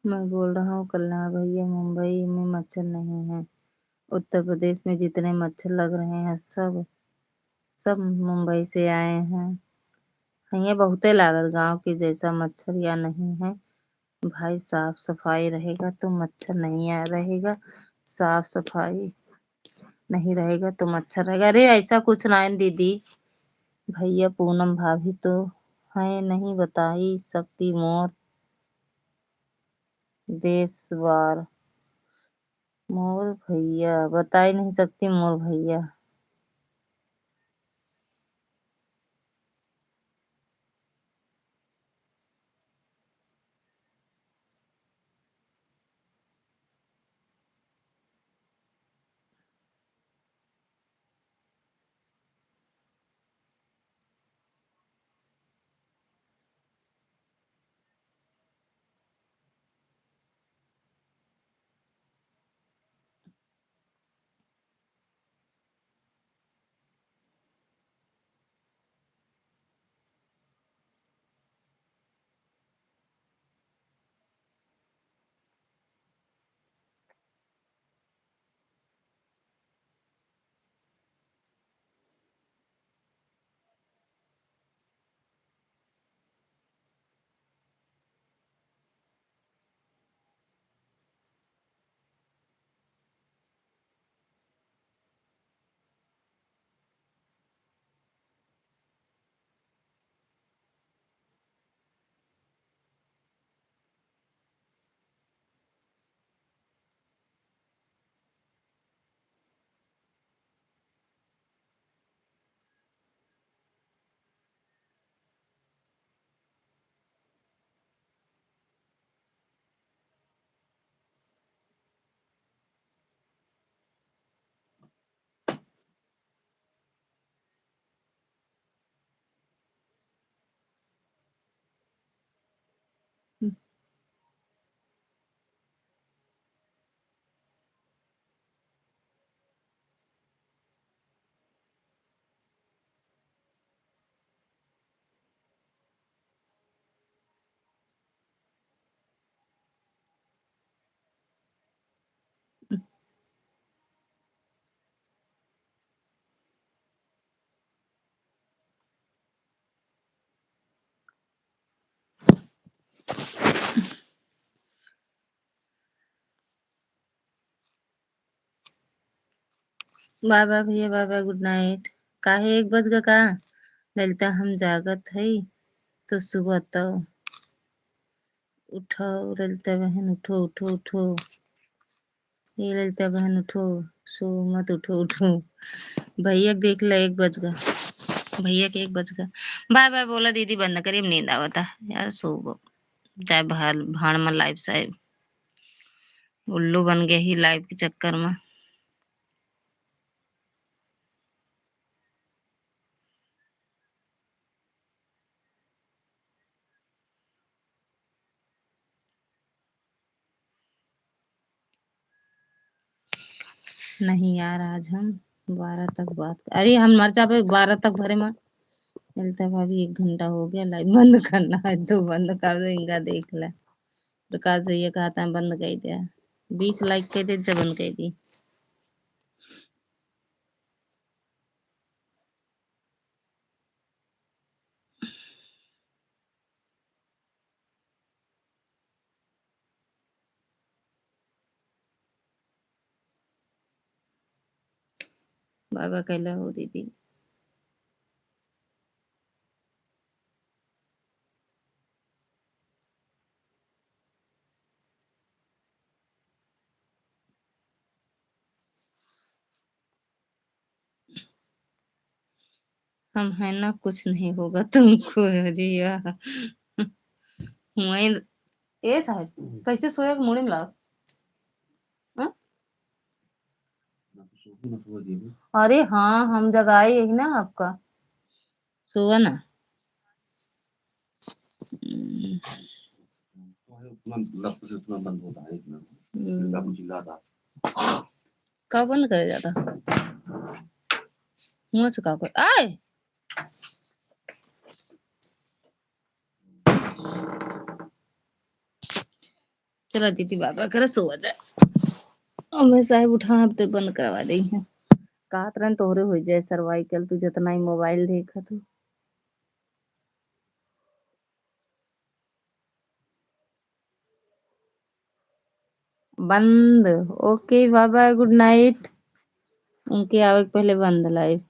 मैं बोल रहा हूँ कल्याण भैया, मुंबई में मच्छर नहीं है। उत्तर प्रदेश में जितने मच्छर लग रहे हैं, सब, सब मुंबई से आए हैं। हियाँ बहुते लागत गाँव के जैसा मच्छर या नहीं है। भाई, साफ सफाई रहेगा तो मच्छर नहीं आ, रहेगा, साफ सफाई नहीं रहेगा तो मच्छर रहेगा। अरे, ऐसा कुछ ना है दीदी, भैया पूनम भाभी तो है नहीं, बताई सकती मोर देश बार। मोर भैया, बताई नहीं सकती मोर भैया। बाय बाय भैया, बाय बाय, गुड नाइट। काहे एक बज गा का? ललिता, हम जागत हई तो सुबह तो उठाओ, ललिता बहन, उठो, उठो, उठो। ए ललिता बहन, उठो, सो मत, उठो, उठो। भैया के देख ले, एक बज गा, भैया के एक बज गा। बाय बाय बोला दीदी, बंद करी, अब नींद आवता यार, सो जाए, भाड़, भाड़ में लाइव साहब। उल्लू बन गए ही लाइव के चक्कर में। नहीं यार, आज हम बारह तक बात, अरे हम मर जाबे बारह तक भरे में। ललिता भाभी, एक घंटा हो गया, लाइव बंद करना है तो बंद कर दो, इनका देख ले। प्रकाश भैया कहता है बंद कर दिया, बीस लाइक कर दे जब बंद कर दी। बाबा कैला हो दीदी। हम हैं ना, कुछ नहीं होगा तुमको। अरे यार। वहीं, ए साहब, कैसे सोया के मुड़ी में लाओ? हाँ? अरे हाँ, हम जगाए यही ना आपका। सोवा ना। हम्म। उतना लप से उतना बंद होता है इतना। हम्म। का बंद करे जाता? मुंह से का कोई, आए! चला दीदी, बाबा करे सोवा जाए। अब मैं साहब उठा, अब तो बंद करवा दे हैं। कहत रहन तोहरे हो जाए सर्वाइकल, तू जितना ही मोबाइल देखत हो। बंद। OK, bye bye, good night। उनके आवे के पहले बंद live।